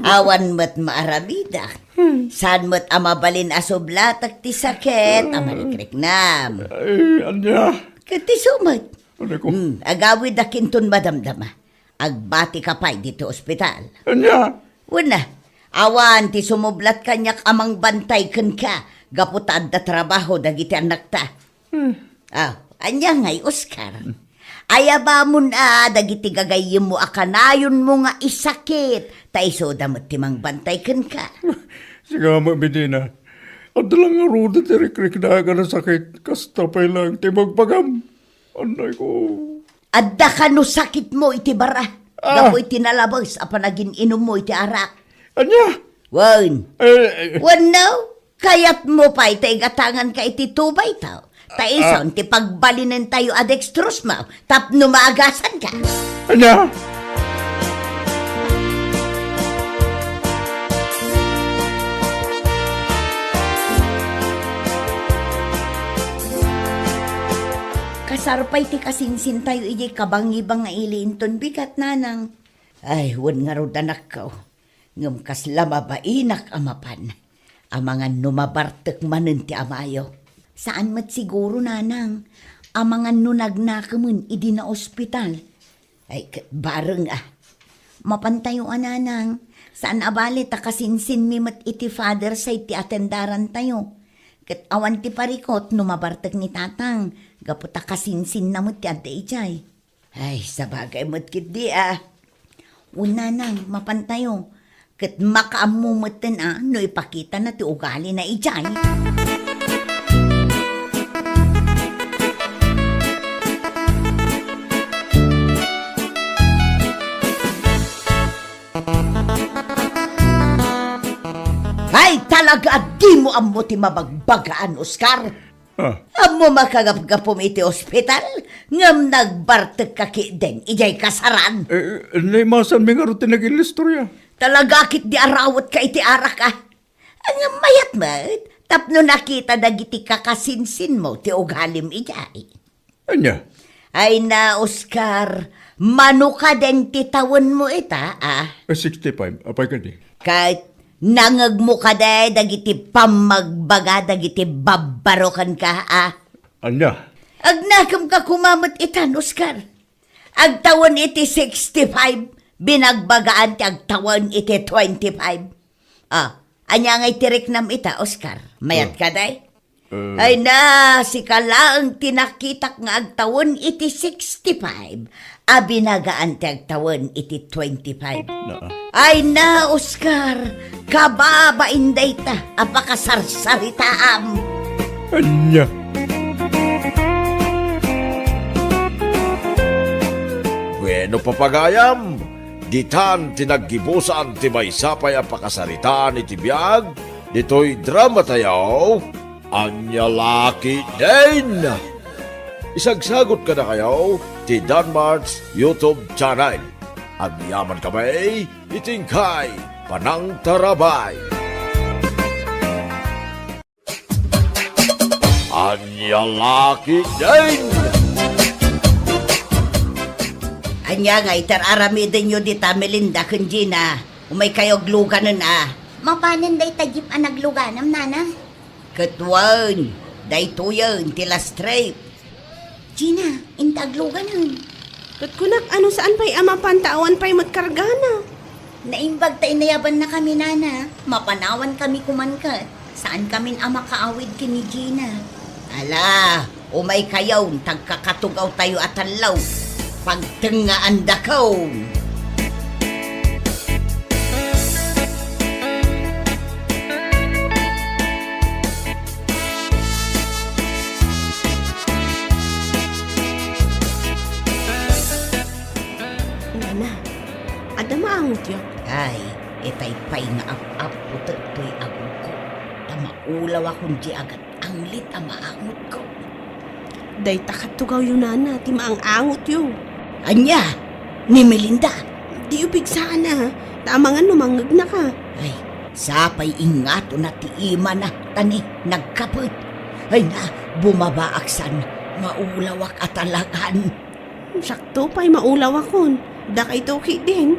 Awan met maaramidak. Hmm. Saan met a mabalin a sublatek ti sakit a marikriknam. Ay, ania? Ket isu met. Anay ko. Hmm, agawidak inton madamdama. Agbatika pay ditoy ospital. Ania? Wen a, awan ti sumublat kaniak a mangbantay kenka gapu ta adda trabaho dagiti annakta. Hmm. Ah, ania ngay, Oscar? Hmm. Ayabamon a dagiti gagayyemmo a kanayonmo nga isakit, ta isuda met ti mangbantay kenka. Sika met, Medina. Adda la ngarud ti rikrikna nga nasakit, kasta pay laeng ti ibagbagam. Anay ko. Adda kano sakitmo iti bara, ah, gapu iti nalabes a panagin-inummo iti arak. Ania? Wen. Eh, eh. Wenno, kayatmo pay ta igatanganka iti two by two. Ta, ah, isun ti pagbalinentayo a dextrose mo tapno maagasanka. Ania? Kasar pay ti kasinsintayo idiay kabangibang nga ili inton bigat, Nanang. Ay, wen ngarud, anakko. Ngem kasla mabainak a mapan. Amangan no mabartek manen ti amayo. Saan met siguro, Nanang. Amangan no nagnakemen idi naospital. Ay, ket bareng a. Mapantayo a, Nanang. Saan a bale ta kasinsinmi met iti father side ti atendarantayo. Ket awan ti parikut no mabartek ni Tatang, gapu ta kasinsinna met ti adda idiay. Ay, sabagay met ketdi a. Wen, Nanang, mapantayo. Ket makaammo metten a no ipakitana ti ugalina idiay. Ay, talaga a dimo ammo ti mabagbagaan, Oscar. Ah. Ammom a kagapgapum iti ospital, ngem nagbartekka ketdin idiay kasaran. Eh, naimasanmi ngarud ti nagin-istoria. Talaga ketdi a rawetka iti arak a. Ngem mayat met, tapno nakita dagiti kakasinsinmo ti ugalim idiay. Ania? Ay na, Oscar, mano kadin ti tawenmo ita, a? Eh, sixty-five. Apay kadi? Ket nangngegmo kadi dagiti pammagbaga dagiti babbaro kenka, a? Ania? Agnakemka koma met itan, Oscar. Agtawen iti sixty-five, binagbagaan ti agtawen iti twenty-five. Ah, ania ngay ti riknam ita, Oscar? Mayat ka, day? Eh. Ay na, sika laeng ti nakitak nga agtawen iti sixty-five, a binagaan ti agtawen iti twenty-five. Naa. Ay na, Oscar, kababain dayta a pakasarsaritaam. Ania? Bueno, papagayam, ditan ti naggibusan ti maysa pay a pakasaritaan iti biag ditoy drama tayo. Ania la ketdin? Isagsagot kadakayo ti Danmart's YouTube channel. Agyaman kami iti inkay panangtarabay. Ania la ketdin? Ania ngay ti ar-aramidenyo dita, Melinda ken Gina? Umaykayo agluganen a. Mapanen dayta jeep a nagluganam, nana? Ket wen, daytoyen ti last trip. Gina, inta agluganen. Ket kunak, a no saan pay a mapan ta awan pay met kargana. Naimbag ta inayabannakami, nana. Mapanawankami koman ket. Saankamin a makaawid ken ni Gina. Ala, umaykayon, ta agkakatugawtayo a tallo. Pagtengngaandakon. Nana, adda maangotyo? Ay, itay pay nga ap-apputek toy agungko, ta maulawakon diay agat-anglit a maangotko. Dayta katugawyo, nana, ti maang-angotyo. Ania? Ni Melinda? Diyo pigsaan a, ta amangan no mangngegnaka. Ay, sapay ingatona ti imana, ta ni nagkapet. Ay na, bumabaak san, maulawak a talagan. Siakto pay maulawakon. Dakayto ketdin.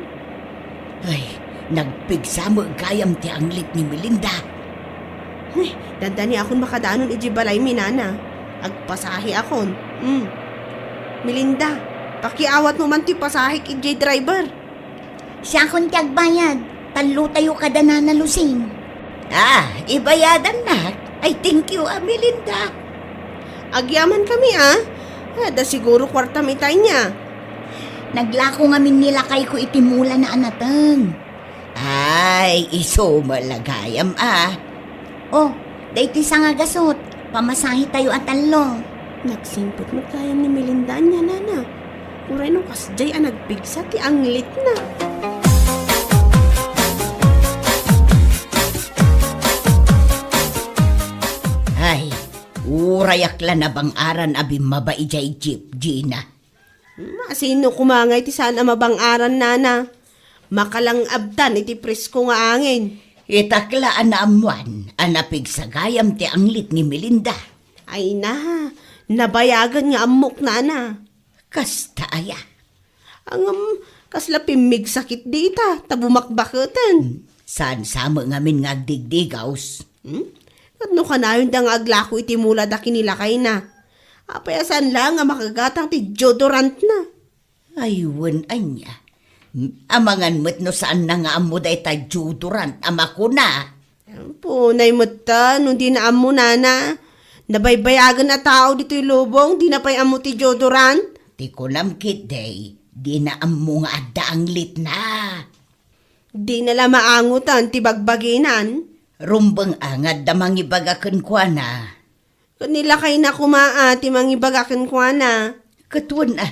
Ay, nagpigsa met gayam ti anglit ni Melinda. Ay, dandani akon makadanon idiay balaymi, nana. Agpasahe akon. Mm. Melinda, pakiawatmo man ti pasahek idiay driver. Siakon ti agbayad. Tallotayo kada nana Lucing. Ah, ibayadannak. Ay, thank you, a Melinda. Agyamankami, a. Adda siguro kuartam ita ania. Naglako ngamin ni lakayko iti mulana a nateng. Ay, isu met la gayam, a. Oh, daytoy sangagasut. Pamasahetayo a tallo. Nagsingpet met gayam ni Melinda ania, nana. Uray no kasdiay a nagpigsa ti anglitna. Ay, urayak la nabang-aran a bimmaba idiay jeep, Gina. Hmm, asino koma ngay ti saan a mabang-aran, nana? Makalang-abtan iti presko nga angin. Itak la a naammuan a napigsa gayam ti anglit ni Melinda. Ay na, nabayagen nga ammok, nana. Kasta aya? Ngem, kasla pimmigsa ketdi ita, ta bumakbaketen. Saan sa met ngamin nga agdigdigaws? Hmm? Ket no kanayonda nga aglako iti mulada ken ni lakayna, apay a saan laeng a makagatang ti deodorantna? Ay, wen ania. Amangan met no saanna nga ammo dayta deodorant a makuna. Punay met ta no dina ammo, nana. Nabaybayagen a tao ditoy lubong, dina pay ammo ti deodorant. Ti kunam ketdi, dina ammo nga adda anglitna. Dina la maangotan ti bagbaginan. Rumbeng a nga adda mangibaga kenkuana. Ket ni lakayna koma a ti mangibaga kenkuana. Ket wen a,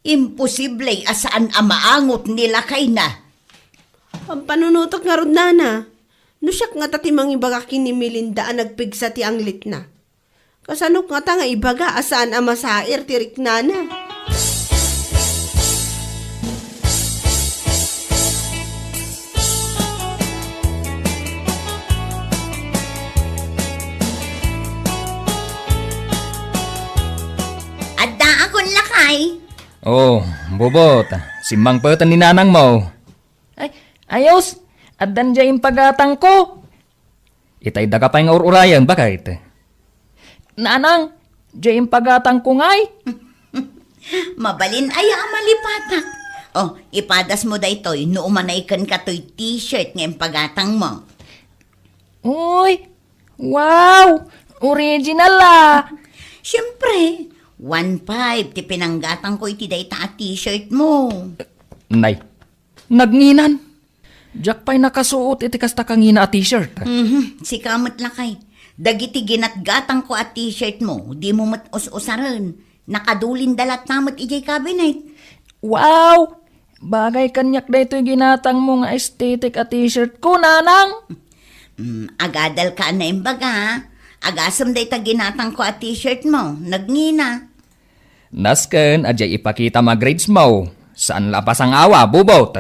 imposible a saan a maangot ni lakayna. Pampanunotek ngarud, nana. No siak ngata ti mangibaga ken ni Melinda a nagpigsa ti anglitna, kasanok ngata nga ibaga a saan a masair ti riknana? Addaakon, lakay. Oh, Bobot, simmangpeten ni nanangmo. Ay, ayos! Addan diay impagatangko! Itay daga pay nga ur-urayen, baket? Nanang, diay impagatangko ngay? Mabalin aya a malipatak. Oh, ipadasmo daytoy no umanay kenka toy t-shirt nga impagatangmo. Uy! Wow! Original, ah! Siyempre, one five ti pinanggatangko iti dayta a t-shirt mo. Nay, nagnginan. Diak pay nakasuot iti kasta kangina a t-shirt. Mhm, sika met lakay. Dagiti ginatgatangko a t-shirt mo, dimo met us-usaren. Nakadulinda latta met idiay cabinet. Wow! Bagay kaniak daytoy ginatangmo nga aesthetic a t-shirt ko, nanang. Mm, agadalka a naimbaga, ha? Agasem dayta ginatangko a t-shirt mo, nagngina. Nasken a diay ipakitam a grades mo, saan la a pasangawa, bubot.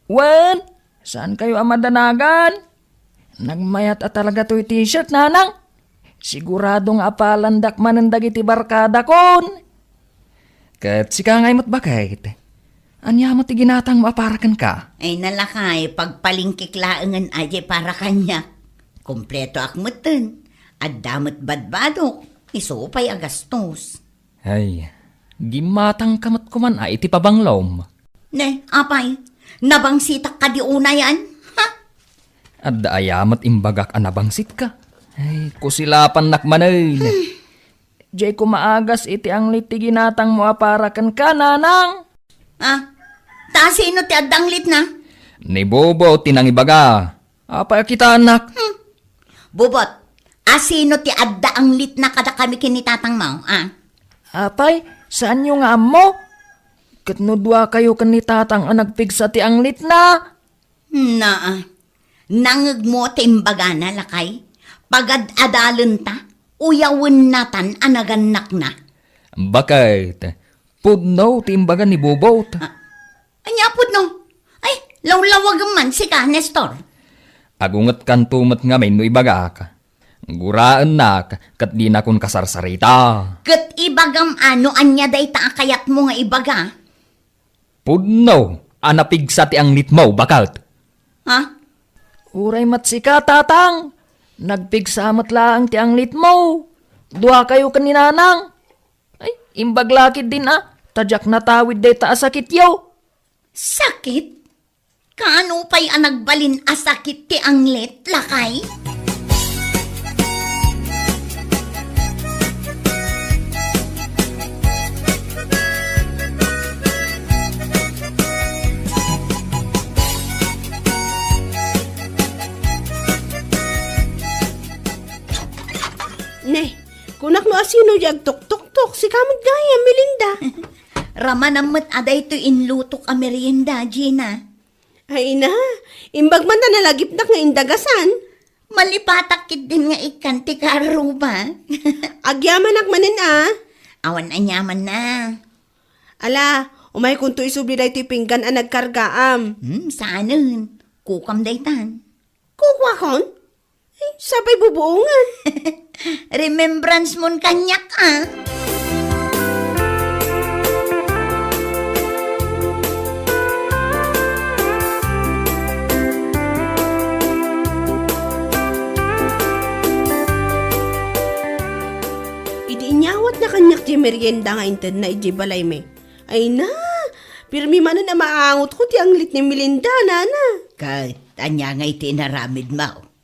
Wen, saankayo a madanagan? Nagmayat a talaga toy t-shirt, nanang. Sigurado nga apalandak manen dagiti barkadakon. Ket sika ngay met baket. Ania met ti ginatangmo a para kenka? Ay, nalakay, pagpalingkik laengen a diay para kaniak. Kompletoak metten. Adda met badbadok. Isu pay a gastos. Ay, gimmatangka met koman a iti pabanglom. Ne, apay, nabangsitak kadi unayan? Ha? Adda aya met imbagak a nabangsitka? Ay, kusilapannak manen. Diay ko maagas iti anglit ti ginatangmo a para kenka, nanang. Ah, ta sino ti adda anglitna? Ni Bobo ti nangibaga. Apay a kitaennak? Hmm. Bubot, asino ti adda anglitna kadakami ken ni tatangmo, a? Apay, saanyo nga ammo? Ket no duakayo ken ni tatang a nagpigsa ti anglitna? Naa. Nangngegmo ti imbagana, lakay? Pagad-adalenta, uyawennatan a nagannakna. Baket, pudno ti imbaga ni Bubot. Ah, ania pudno? Ay, lawlawagem man sika, Nestor. Agungetkanto met ngamin no ibagak. Guraennak ket dinakon kasarsarita. Ket ibagam a no ania dayta a kayatmo nga ibaga? Pudno a napigsa ti anglitmo, baket. Ha? Uray met sika, tatang. Nagpigsa met laeng ti anglitmo. Duakayo ken ni nanang. Ay, imbag la ketdin a, ta diak natawid dayta a sakityo. Sakit? Kaano pay a nagbalin a sakit ti anglit, lakay? Ne, kunak no asino di agtuktoktok, sika met gayam, Melinda. Ramanam met a daytoy inlutok a merienda, Gina. Ay na, imbag man ta nalagipnak nga indagasan. Malipatak ketdin nga ikkan ti karuba. Agyamanak manen a. Awan aniamanna. Ala, umaykonto isubli daytoy pinggan a nagkargaam. Hmm, saanen. Kukam daytan. Kukuakon? Ay, sapay bubuongan. Remembrance mon kaniak, a. Idi inyawatna kaniak ti merienda nga intedna idiay balaymi, ay na, pirmi manen a maangotko ti anglit ni Melinda, nana. Ket ania ngay ti inaramidmo?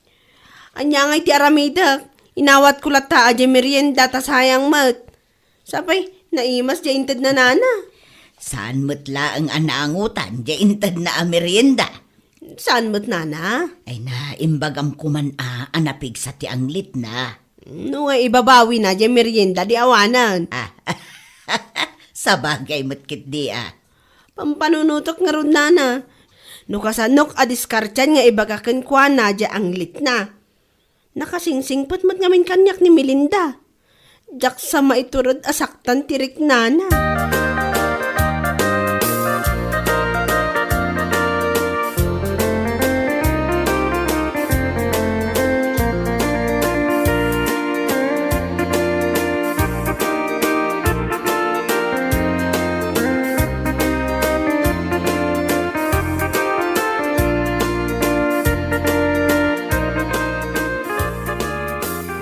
Ania ngay ti aramidek? Inawatko latta a diay merienda ta sayang met. Sapay, naimas diay intedna, nana. Saan met laeng a naangotan diay intedna a merienda? Saan met, nana? Ay na, imbagam koman a, a napigsa ti anglitna. No nga ibabawina diay merienda, di awanen. Ah, sabagay met ketdi a. Pampanunotek ngarud, nana. No kasanok a diskartian nga ibaga kenkuana diay anglitna. Nakasingsingpet met ngamin kaniak ni Melinda. Diak sa maitured a saktan ti riknana.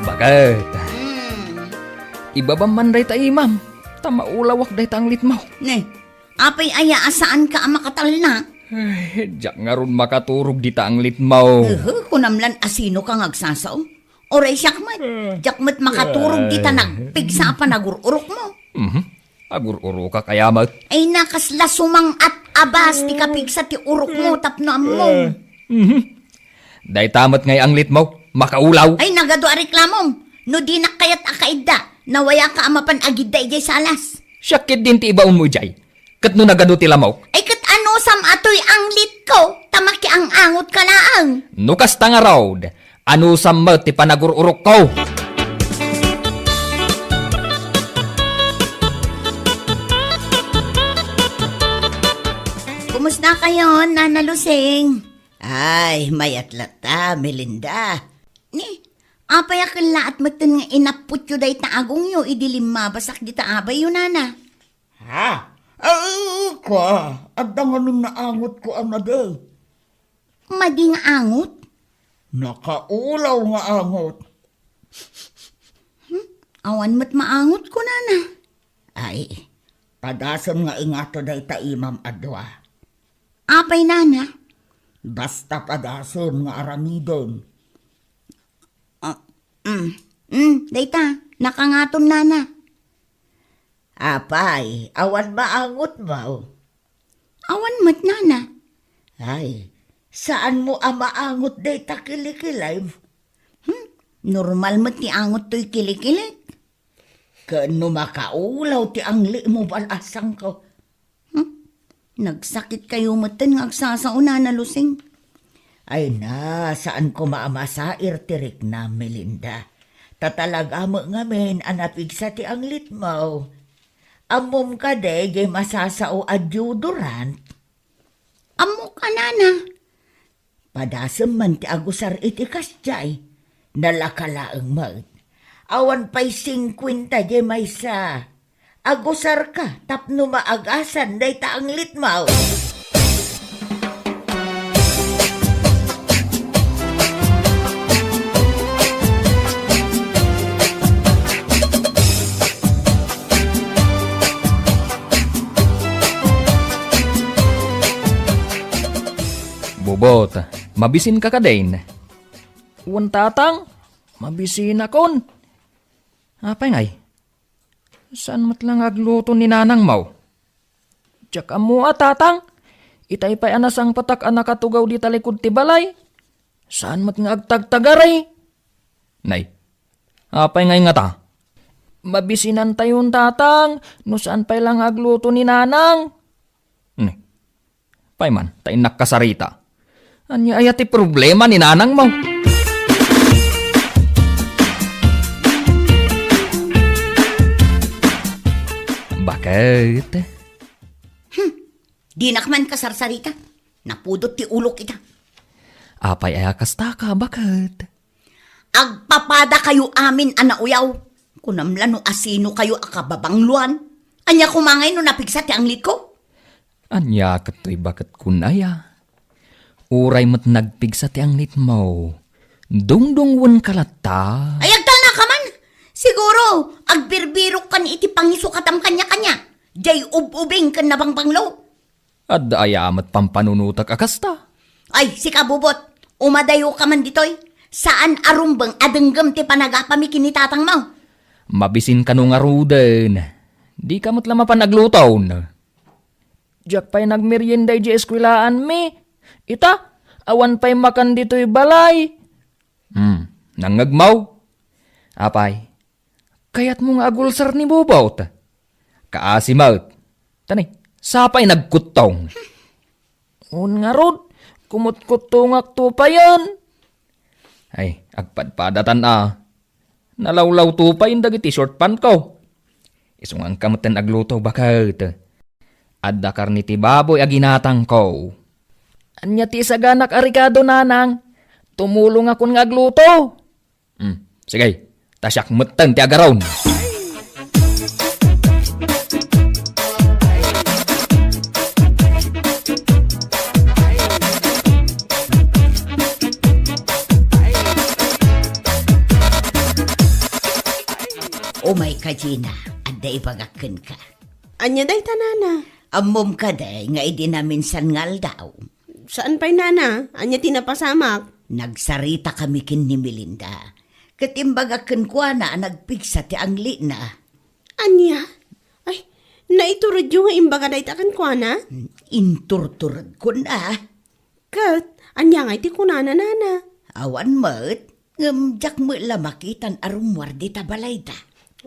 Baket. Hmm. Ibabam man dayta imam, ta maulawak dayta anglitmo. Ne, apay aya a saanka a makatalna? Ay, diak ngarud makaturog dita anglitmo. Uhu, kunam lan a sinoka nga agsasao. Uray siak met, diak met makaturog dita nagpigsa a panagur-urokmo. Mhm. Agur-urokak aya met. Ay, nakasla sumang-at a bas ti kapigsa ti urokmo tapno ammom. Mhm. Dayta met ngay anglitmo, makaulaw. Ay, nagadu a reklamom. No dinak kayat a kaidda, nawayaka a mapan agidda idiay salas. Siak ketdin ti ibaonmo idiay. Ket no nagadu ti lamok? Ay, ket anusam a toy anglitko, ta makiang-angotka laeng. No kasta ngarud, anusam met ti panagur-urokko? Kumusta kayon, Nana Lusing? Ay, mayat latta, Melinda. Ni, apay a kellaat metten nga inapputyo dayta agongyo idi limmabasak dita abayyo, Nana? Ha? Ay, kua, adda ngamin naangotko a madi. Madi nga angot? Nakaulaw nga angot. Hmm? Awan met maangotko, Nana. Ay, padasem nga ingato dayta imam a dua. Apay, Nana? Basta padasem nga aramiden. Ah, mm, mm, dayta, nakangaton, Nana. Apay, awan maangotmo? Awan met, Nana. Ay, saanmo a maangot dayta kilikilim? Hmm, normal met ti angot toy kilikilik. Ken no makaulaw ti anglitmo, bal-asangko. Hmm? Nagsakitkayo metten nga agsasao, Nana Lusing. Ay na, saan koma a masair ti riknam, Melinda. Ta talaga met ngamin a napigsa ti anglitmo. Ammom kadi diay masasao a deodorant? Ammok a, Nana. Padasem man ti agusar iti kasdiay. Nalaka laeng met. Awan pay singkuenta diay maysa. Agusarka tapno maagasan dayta anglitmo. Bubot, mabisinka kadin? Wen, Tatang, mabisinakon. Apay ngay? Saan met la nga agluto ni nanangmo? Diak ammo a, Tatang. Itay pay a nasangpetak a nakatugaw dita likud ti balay. Saan met nga agtagtagari. Nay, apay ngay ngata? Mabisinantayon, Tatang, no saan pay la nga agluto ni Nanang. Nay, pay man, ta innak kasarita. Ania aya ti problema ni nanangmo? Baket? Hmm, dinak man kasarsarita. Napudot ti ulok ita. Apay aya kastaka, baket? Agpapadakayo amin a nauyaw. Kunam la no asinokayo a kababangloan. Ania koma ngay no napigsa ti anglitko? Ania ket toy baket kun aya? Uray met nagpigsa ti anglitmo, dungdungwenka latta. Ay, agtalnaka man! Siguro, agbirbirokkan iti pangisukatam kaniakania. Diay ub-ubing ken nabangbanglo. Adda aya met pampanunotek a kasta? Ay, sika, Bubot, umadayoka man ditoy. Saan a rumbeng a denggem ti panagapami ken ni tatangmo. Mabisin kano ngaruden. Dika met la mapan agluton. Diak pay nagmerienda idiay eskuelaanmi. Ita, awan pay makan ditoy balay. Hmm, nangngegmo? Apay, kayatmo nga agulsar ni Bubot? Kaasi met. Tani, sapay nagkuttong. Un ngarud, kumutkuttongak to payen. Ay, agpadpadatan a. Nalawlaw to payen dagiti short pantko. Isunganka metten agluto, baket. Adda karne ti baboy a ginatangko. Ania ti isaganak a rekado, nanang? Tumulongakon nga agluto. Hmm, sige. Ta siak metten ti agaron. Umayka, Gina. Adda ibagak kenka. Ania dayta, nana? Ammom kadi nga idi naminsan nga aldaw? Saan pay, nana? Ania ti napasamak? Nagsaritakami ken ni Melinda. Ket imbagak kenkuana a nagpigsa ti anglitna. Ania? Ay, naituredyo nga imbaga dayta kenkuana? Inturturedkon a. Ket, ania ngay ti kunana, nana? Awan met, ngem diak met la makitan a rummuar dita balayda.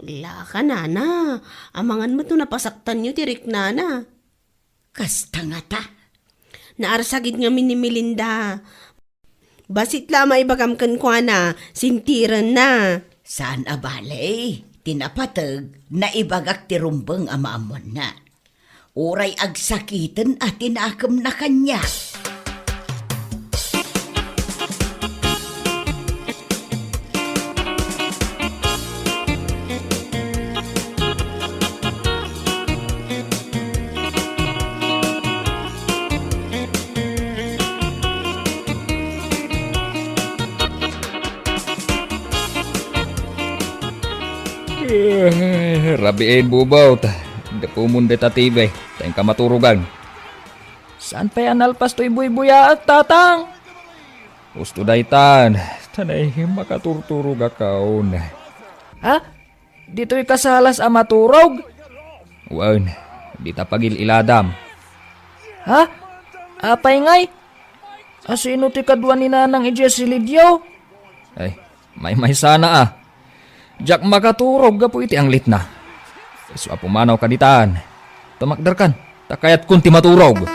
Laka, nana, amangan met no napasaktanyo ti riknana. Kasta ngata? Naarsagid ngamin ni Melinda. Bassit la a maibagam kenkuana, sintirenna. Saan a bale, ti napateg, naibagak ti rumbeng a maammoanna. Uray agsakiten a ti nakemna kaniak. Eh, rabiin, Bubot. Dapumon dita T V, ta inka maturogan. Saan pay a nalpas toy buybuyaak, Tatang? Husto daytan, ta naihi makaturturogakon. Ha? Ditoy kasalas a maturog? Wen, dita pagil-iladam. Ha? Apay ngay? Asino ti kadua ni Nanang idiay silidio? Ay, maymaysana a. Diak makaturog gapu iti anglitna. Isu a pumanawka ditan. Tumakderkan, ta kayatkon ti maturog.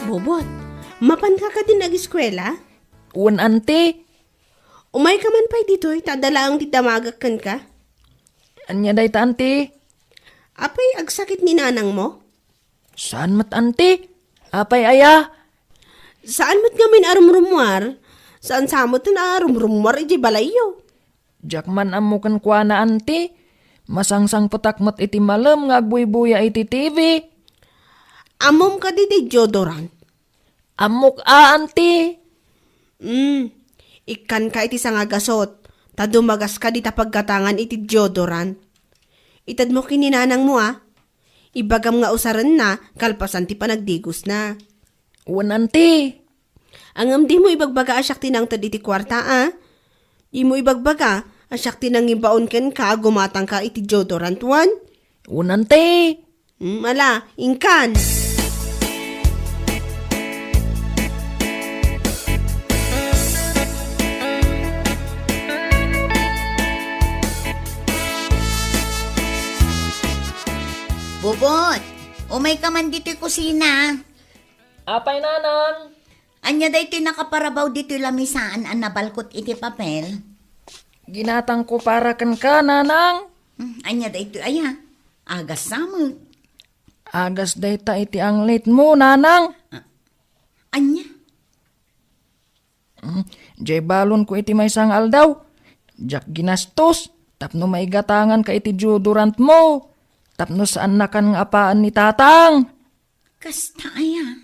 Bobot, mapanka kadin ageskuela? Wen, anti. Umayka man pay ditoy, ta adda laeng ti damagak kenka. Ania dayta, anti? Apay agsakit ni nanangmo? Saan met, anti. Apay aya? Saan met ngamin a rumrummuar? Saan sa met a rumrummuar idiay balayyo? Diak man ammo kenkuana, anti. Masangsangpetak met iti malem nga agbuybuya iti T V. Ammom kadi ti deodorant? Ammok a, anti. Mm, ikkanka iti sangagasut, ta dumagaska dita paggatangan iti deodorant. Itedmo ken ni nanangmo a. Ibagam nga usarenna kalpasan ti panagdigosna. Wen, anti. Ngem dimo ibagbaga a siak ti nangted iti kuarta a. Dimo ibagbaga a siak ti nangimbaon kenka a gumatangka iti deodorant, wen? Wen, anti. Hmm, ala, inkan. Bubot, umayka man ditoy kusina. Apay, nanang? Ania daytoy nakaparabaw ditoy lamisaan a nabalkot iti papel? Ginatangko para kenka, nanang. Hmm, ania daytoy aya? Agas sa met. Agas dayta iti anglitmo, nanang. Ah, ania? Hmm, diay balonko iti maysa nga aldaw. Diak ginastos tapno maigatanganka iti deodorantmo. Tapno saannakan nga apaen ni tatang. Kasta aya?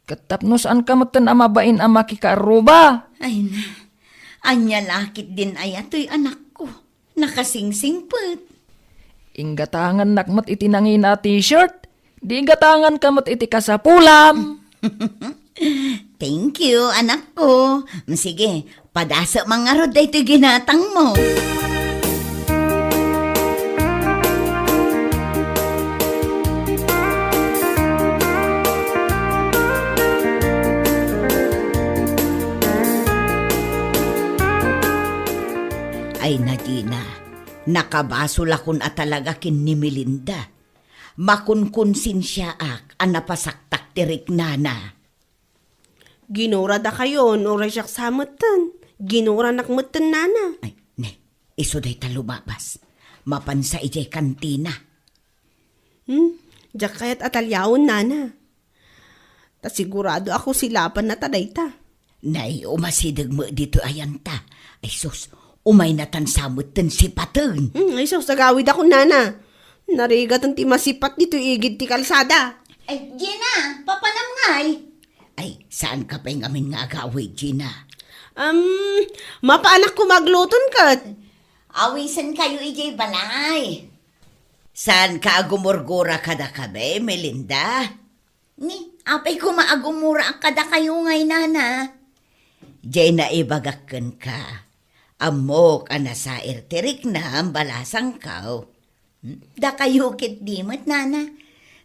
Ket tapno saanka metten a mabain a makikaarruba. Ay na, ania la ketdin aya toy anakko? Nakasingsingpet. Inggatangannak met iti nangina a t-shirt. Di igatanganka met iti kasapulam. Thank you, anakko. Sige, padasek man ngarud daytoy ginatangmo. Ay, Nadina, nakabasolakon a talaga ken ni Melinda. Makunkonsensiaak a napasaktak ti riknana. Ginuradakayon, uray siak sa metten. Ginuranak metten, nana. Ay, ne, isu dayta lumabas. Mapansa idiay kantina. Hmm, diak kayat a taliawen, nana. Ta sigurado a kusilapanna ta dayta. Nay, umasideg met ditoy ayanta. Ay sus, umaynatan sa metten sipaten. Hmm, ay sus, agawidakon, nana. Narigaten ti masipat ditoy igid ti kalsada. Ay, Gina, papanam ngay? Ay, saanka pay ngamin nga agawid, Gina? Um, mapaanak koma agluton ket. Awisenkayo idiay balay. Saanka a gumurgura kadakami, Melinda? Ni, apay koma a gumuraak kadakayo ngay, nana? Diay naibagak kenka. Ammok a nasair ti riknam, balasangko. Hmm? Dakayo ketdi met, nana.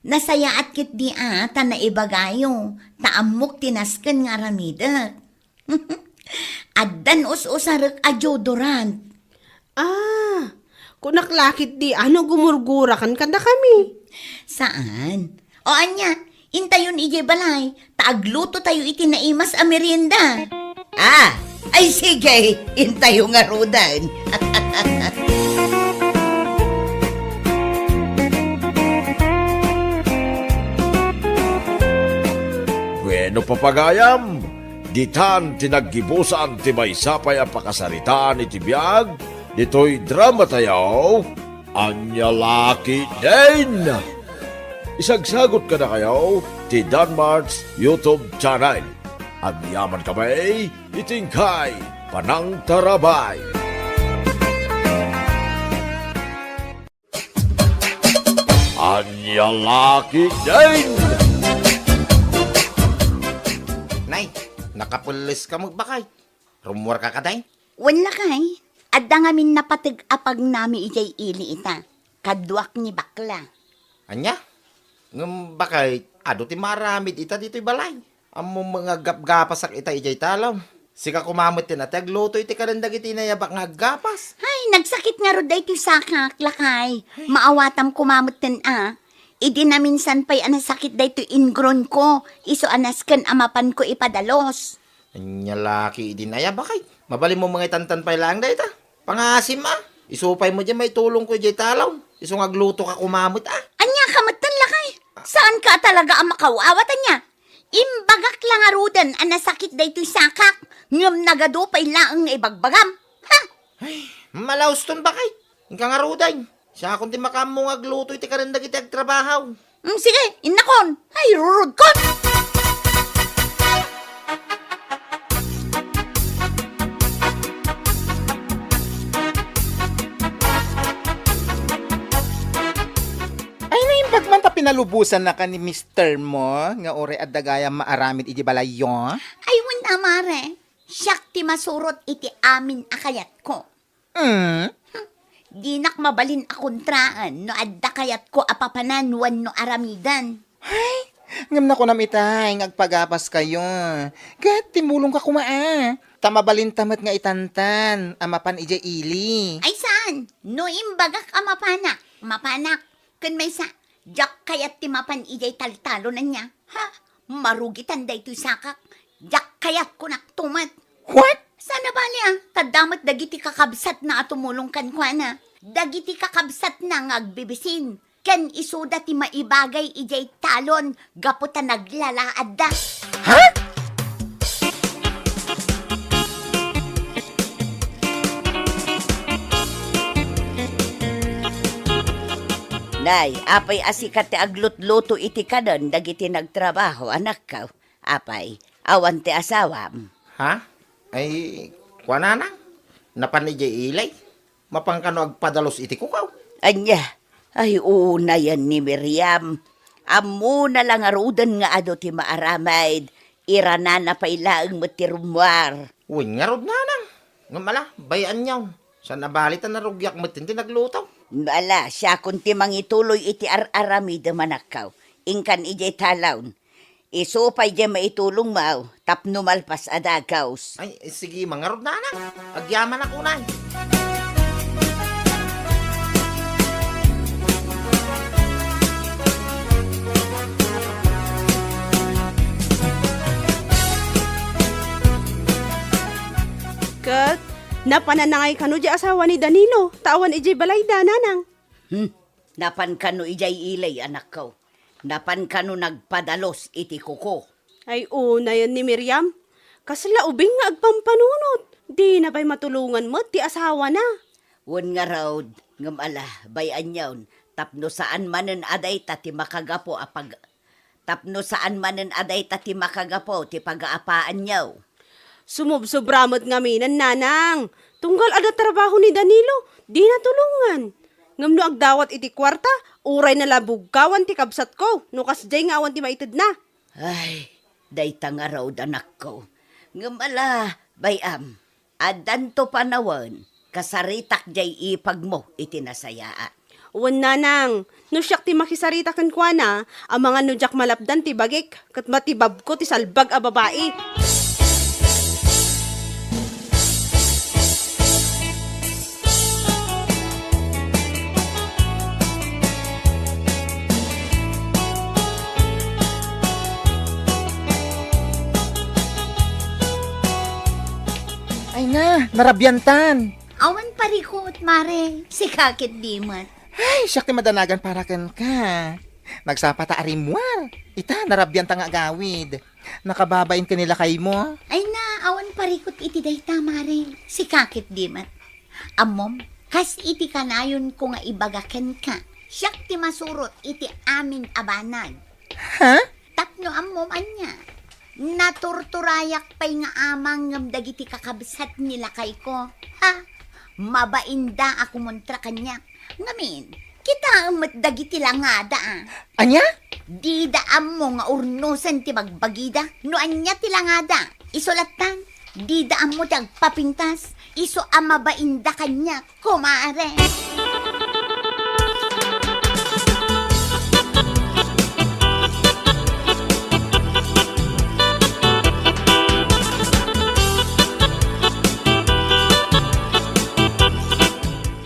Nasayaat ketdi a ta naibagayo, ta ammok ti nasken nga aramidek. Addan us-usarek a deodorant. Ah, kunak la ketdi a no gumurgurakan kadakami. Saan? O ania, intayon idiay balay, ta aglutotayo iti naimas a merienda. Ah, ay sige, intayo ngaruden. Bueno, papagayam, ditan ti naggibusan ti maysa pay a pakasaritaan iti biag ditoy dramatayo, Ania La Ketdin. Isagsagut kadakayo ti Danmart's YouTube channel. Agyaman kami iti inkay panangtarabay. Ania La Ketdin. Nay, nakapelles ka met, bakay? Rummuarka kadi? Wen, lakay, adda ngamin napateg a pagnami idiay ili ita. Kaduak ni bakla. Ania? Ngem bakay, adu ti maaramid ita ditoy balay? Ammom nga aggapgapasak ita idiay talon. Sika koma metten a ti agluto iti kanen dagiti inayabak nga aggapas. Hay, nagsakit ngarud daytoy sakak, lakay. Maawatam koma metten a. Idi naminsan pay a nasakit daytoy ingrunko, isu a nasken a mapanko ipadalos. Ania la ketdin aya, bakay? Mabalinmo nga itantan pay laeng dayta. Pangasim a. Isu pay met diay maitulongko idiay talon. Isu nga aglutoka koma met a. Ania ka metten, lakay? Saanka a talaga a makaw-awat, ania? Imbagak la ngaruden a nasakit daytoy sakak, ngem nagadu pay laeng nga ibagbagam. Ha? Ay, malauston, bakay. Inka ngaruden. Siakon ti makaammo nga agluto iti kanen dagiti agtrabaho. Mm, sige, innakon. Ay, rurudkon! Ay, naimbag man ta pinalubosannaka ni mister mo nga uray adda gayam maaramid iti balayyo? Ay, wen a, mare. Siak ti masurot iti amin a kayatko. Mm? Dinak mabalin a kontraen no adda kayatko a papanan wenno aramiden. Hay, ngem nakunam itay nga agpagapaskayo. Ket timulongka koma a. Ta mabalinta met nga itantan a mapan idiay ili. Ay saan? No imbagak a mapanak, mapanak. Ken maysa, diak kayat ti mapan idiay taltalon ania. Ha? Marugitan daytoy sakak. Diak kayat, kunakto met. What? Saan a bali a, ta adda met dagiti kakabsatna a tumulong kenkuana. Dagiti kakabsatna nga agbibisin, ken isuda ti maibagay idiay talon gapu ta naglalaadda. Ha? Nay, apay a sika ti aglutluto iti kanen dagiti nagtrabaho, anakko? Apay, awan ti asawam? Ha? Ay, kuanana? Napan idiay ili? Mapan kano agpadalos iti kukaw? Ania? Ay, unayen ni Miriam. Ammona la ngaruden nga adu ti maaramid. Iranana pay laeng met ti rummuar. Wen ngarud, nanang. Ngem ala, bay-anyon. Saan a bali ta narugiak met ti nagluto. Ala, siakon ti mangituloy iti ar-aramidem, anakko. Inkan idiay talon. Isu pay diay maitulongmo tapno malpas a dagus. Ay, sige, mangarud, nana. Agyamanak unay. Ket, napananangay kano diay asawa ni Danilo, ta awan idiay balayda, nanang. Hmm, napan kano idiay ili, anakko? Napan kano nagpadalos iti kuko? Ay, unayen ni Miriam. Kasla ubing nga agpampanunot. Dina pay matulongan met ti asawana. Wen ngarud, ngem ala, bay-anyon, tapno saan manen a dayta ti makagapu a pag-, tapno saan manen a dayta ti makagapu ti pagaapaanyo. Sumubsobra met ngamin, nanang. Tunggal adda trabaho ni Danilo, dina tulongan. Ngem no agdawat iti kuarta, uray nalabugkawan ti kabsatko, no kasdiay nga awan ti maitedna. Ay, dayta ngarud, anakko. Ngem ala, bay-am, addanto panawen, kasaritak diay ipagmo iti nasayaat. Wen, nanang, no siak ti makisarita kenkuana, amangan no diak malapdan ti bagik, ket matibabko ti salbag a babai. Ay na, narabiantan. Awan parikut, mare. Sika ket di met. Ay, siak ti madanagan para kenka. Nagsapa ta a rimmuar. Ita, narabianta nga agawid. Nakababain ken ni lakaymo. Ay na, awan parikut iti dayta, mare. Sika ket di met. Ammom, kas iti kanayonko nga ibaga kenka, siak ti masurot iti amin a banag. Ha? Tapno ammom ania, naturturayak pay nga amang ngem dagiti kakabsat ni lakayko. Ha? Mabainda a kumontra kaniak. Ngamin, kitaem met dagiti langada, a. Ania? Dida ammo nga urnosen ti bagbagida. No ania ti langada, isu lattan, dida ammo ti agpapintas. Isu a mabainda kaniak, kumare.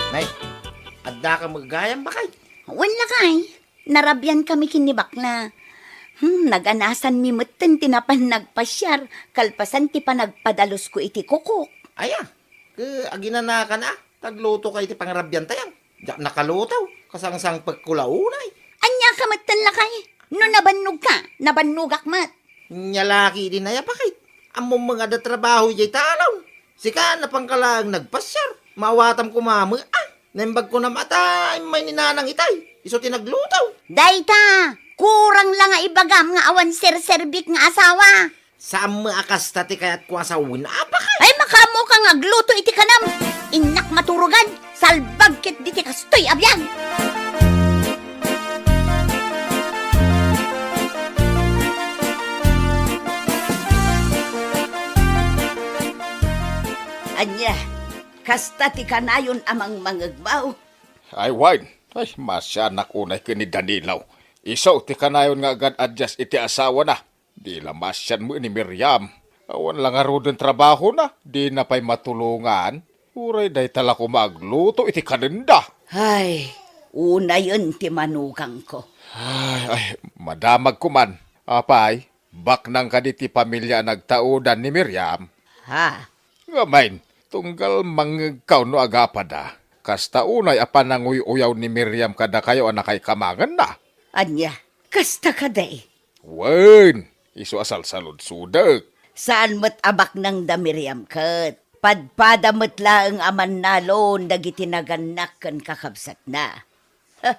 Nay, adda ka met gayam, bakay? Wen, lakay. Narabian kami ken ni bakla. Hmm, naganasanmi metten ti napan nagpasiar, kalpasan ti panagpadalusko iti kukok. Aya, ke aginanakan a, tagluto ka iti pangrabiantayo. Diak nakaluto, kasangsangpekko la unay. Ania ka metten, lakay? No nabannogka, nabannogak met. Nia la ketdi, nay, a bakay. Ammom nga adda trabaho idiay talon. Sika, napanka laeng nagpasiar. Maawatam koma met, a. Naimbag ko na met a immay ni nanang itay. Isu ti nagluto. Dayta, kurang la nga ibagam nga awan serserbik nga asawa. Saan met a kasta ti kayatko a sawen, a bakay. Ay, makaammoka nga agluto iti kanam. Innak maturogan, salbag ketdi ti kastoy a biag. Ania, kasta ti kanayon a mangmangegmo? Ay, wen. Ay, masianak unay ken ni Danilo. Isu ti kanayon nga agad-adjust iti asawana. Di la masian met ni Miriam. Awan la ngaruden trabahona, dina pay matulongan. Uray dayta la koma agluto iti kanenda. Ay, unayen ti manugangko. Ay, ay, madamag koman. Apay, baknang kadi ti pamilia a nagtaudan ni Miriam? Ha? Ngamin, tunggal mangngegkaw no agapada, kasta unay a pananguy-uyaw ni Miriam kadakayo a nakaikamangenna. Ania, kasta kadi? Wen, isu a salsaludsodek. Saan met a baknang da Miriam ket? Padpada met laeng a mannalon dagiti nagannak ken kakabsatna. Ha,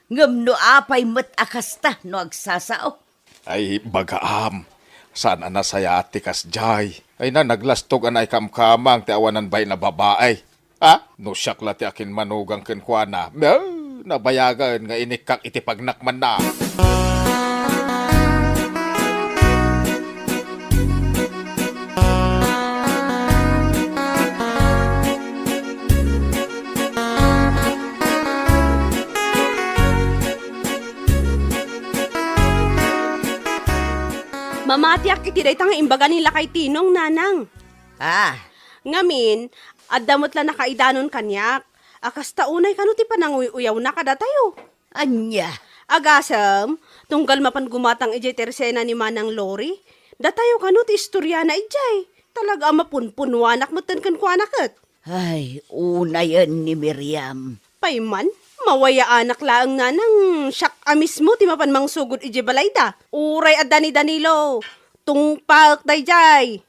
ngem no apay met a kasta no agsasao? Ay, bagaam, saan a nasayaat ti kasdiay. Ay na, naglastog a naikamkamang ti awanan bain a babai. Ha? No siak la ti akinmanugang kenkuana, eh, nabayagen nga inikkak iti pagnakmanna. Mamatiak iti dayta nga imbaga ni Lakay Tinong, nanang. Ah. Ngamin, adda met la nakaidanon kaniak. A kasta unay kano ti pananguy-uyawna kadatayo. Ania? Agasem, tunggal mapan gumatang idiay tersena ni Manang Lori, datayo kano ti istoriana idiay. Talaga a mapunpunuanak metten kenkuana ket. Ay, unayen ni Miriam. Pay man, mawayaanak laeng nanang siak a mismo ti mapan mangsugod idiay balayda. Uray adda ni Danilo, tungpaek daydiay.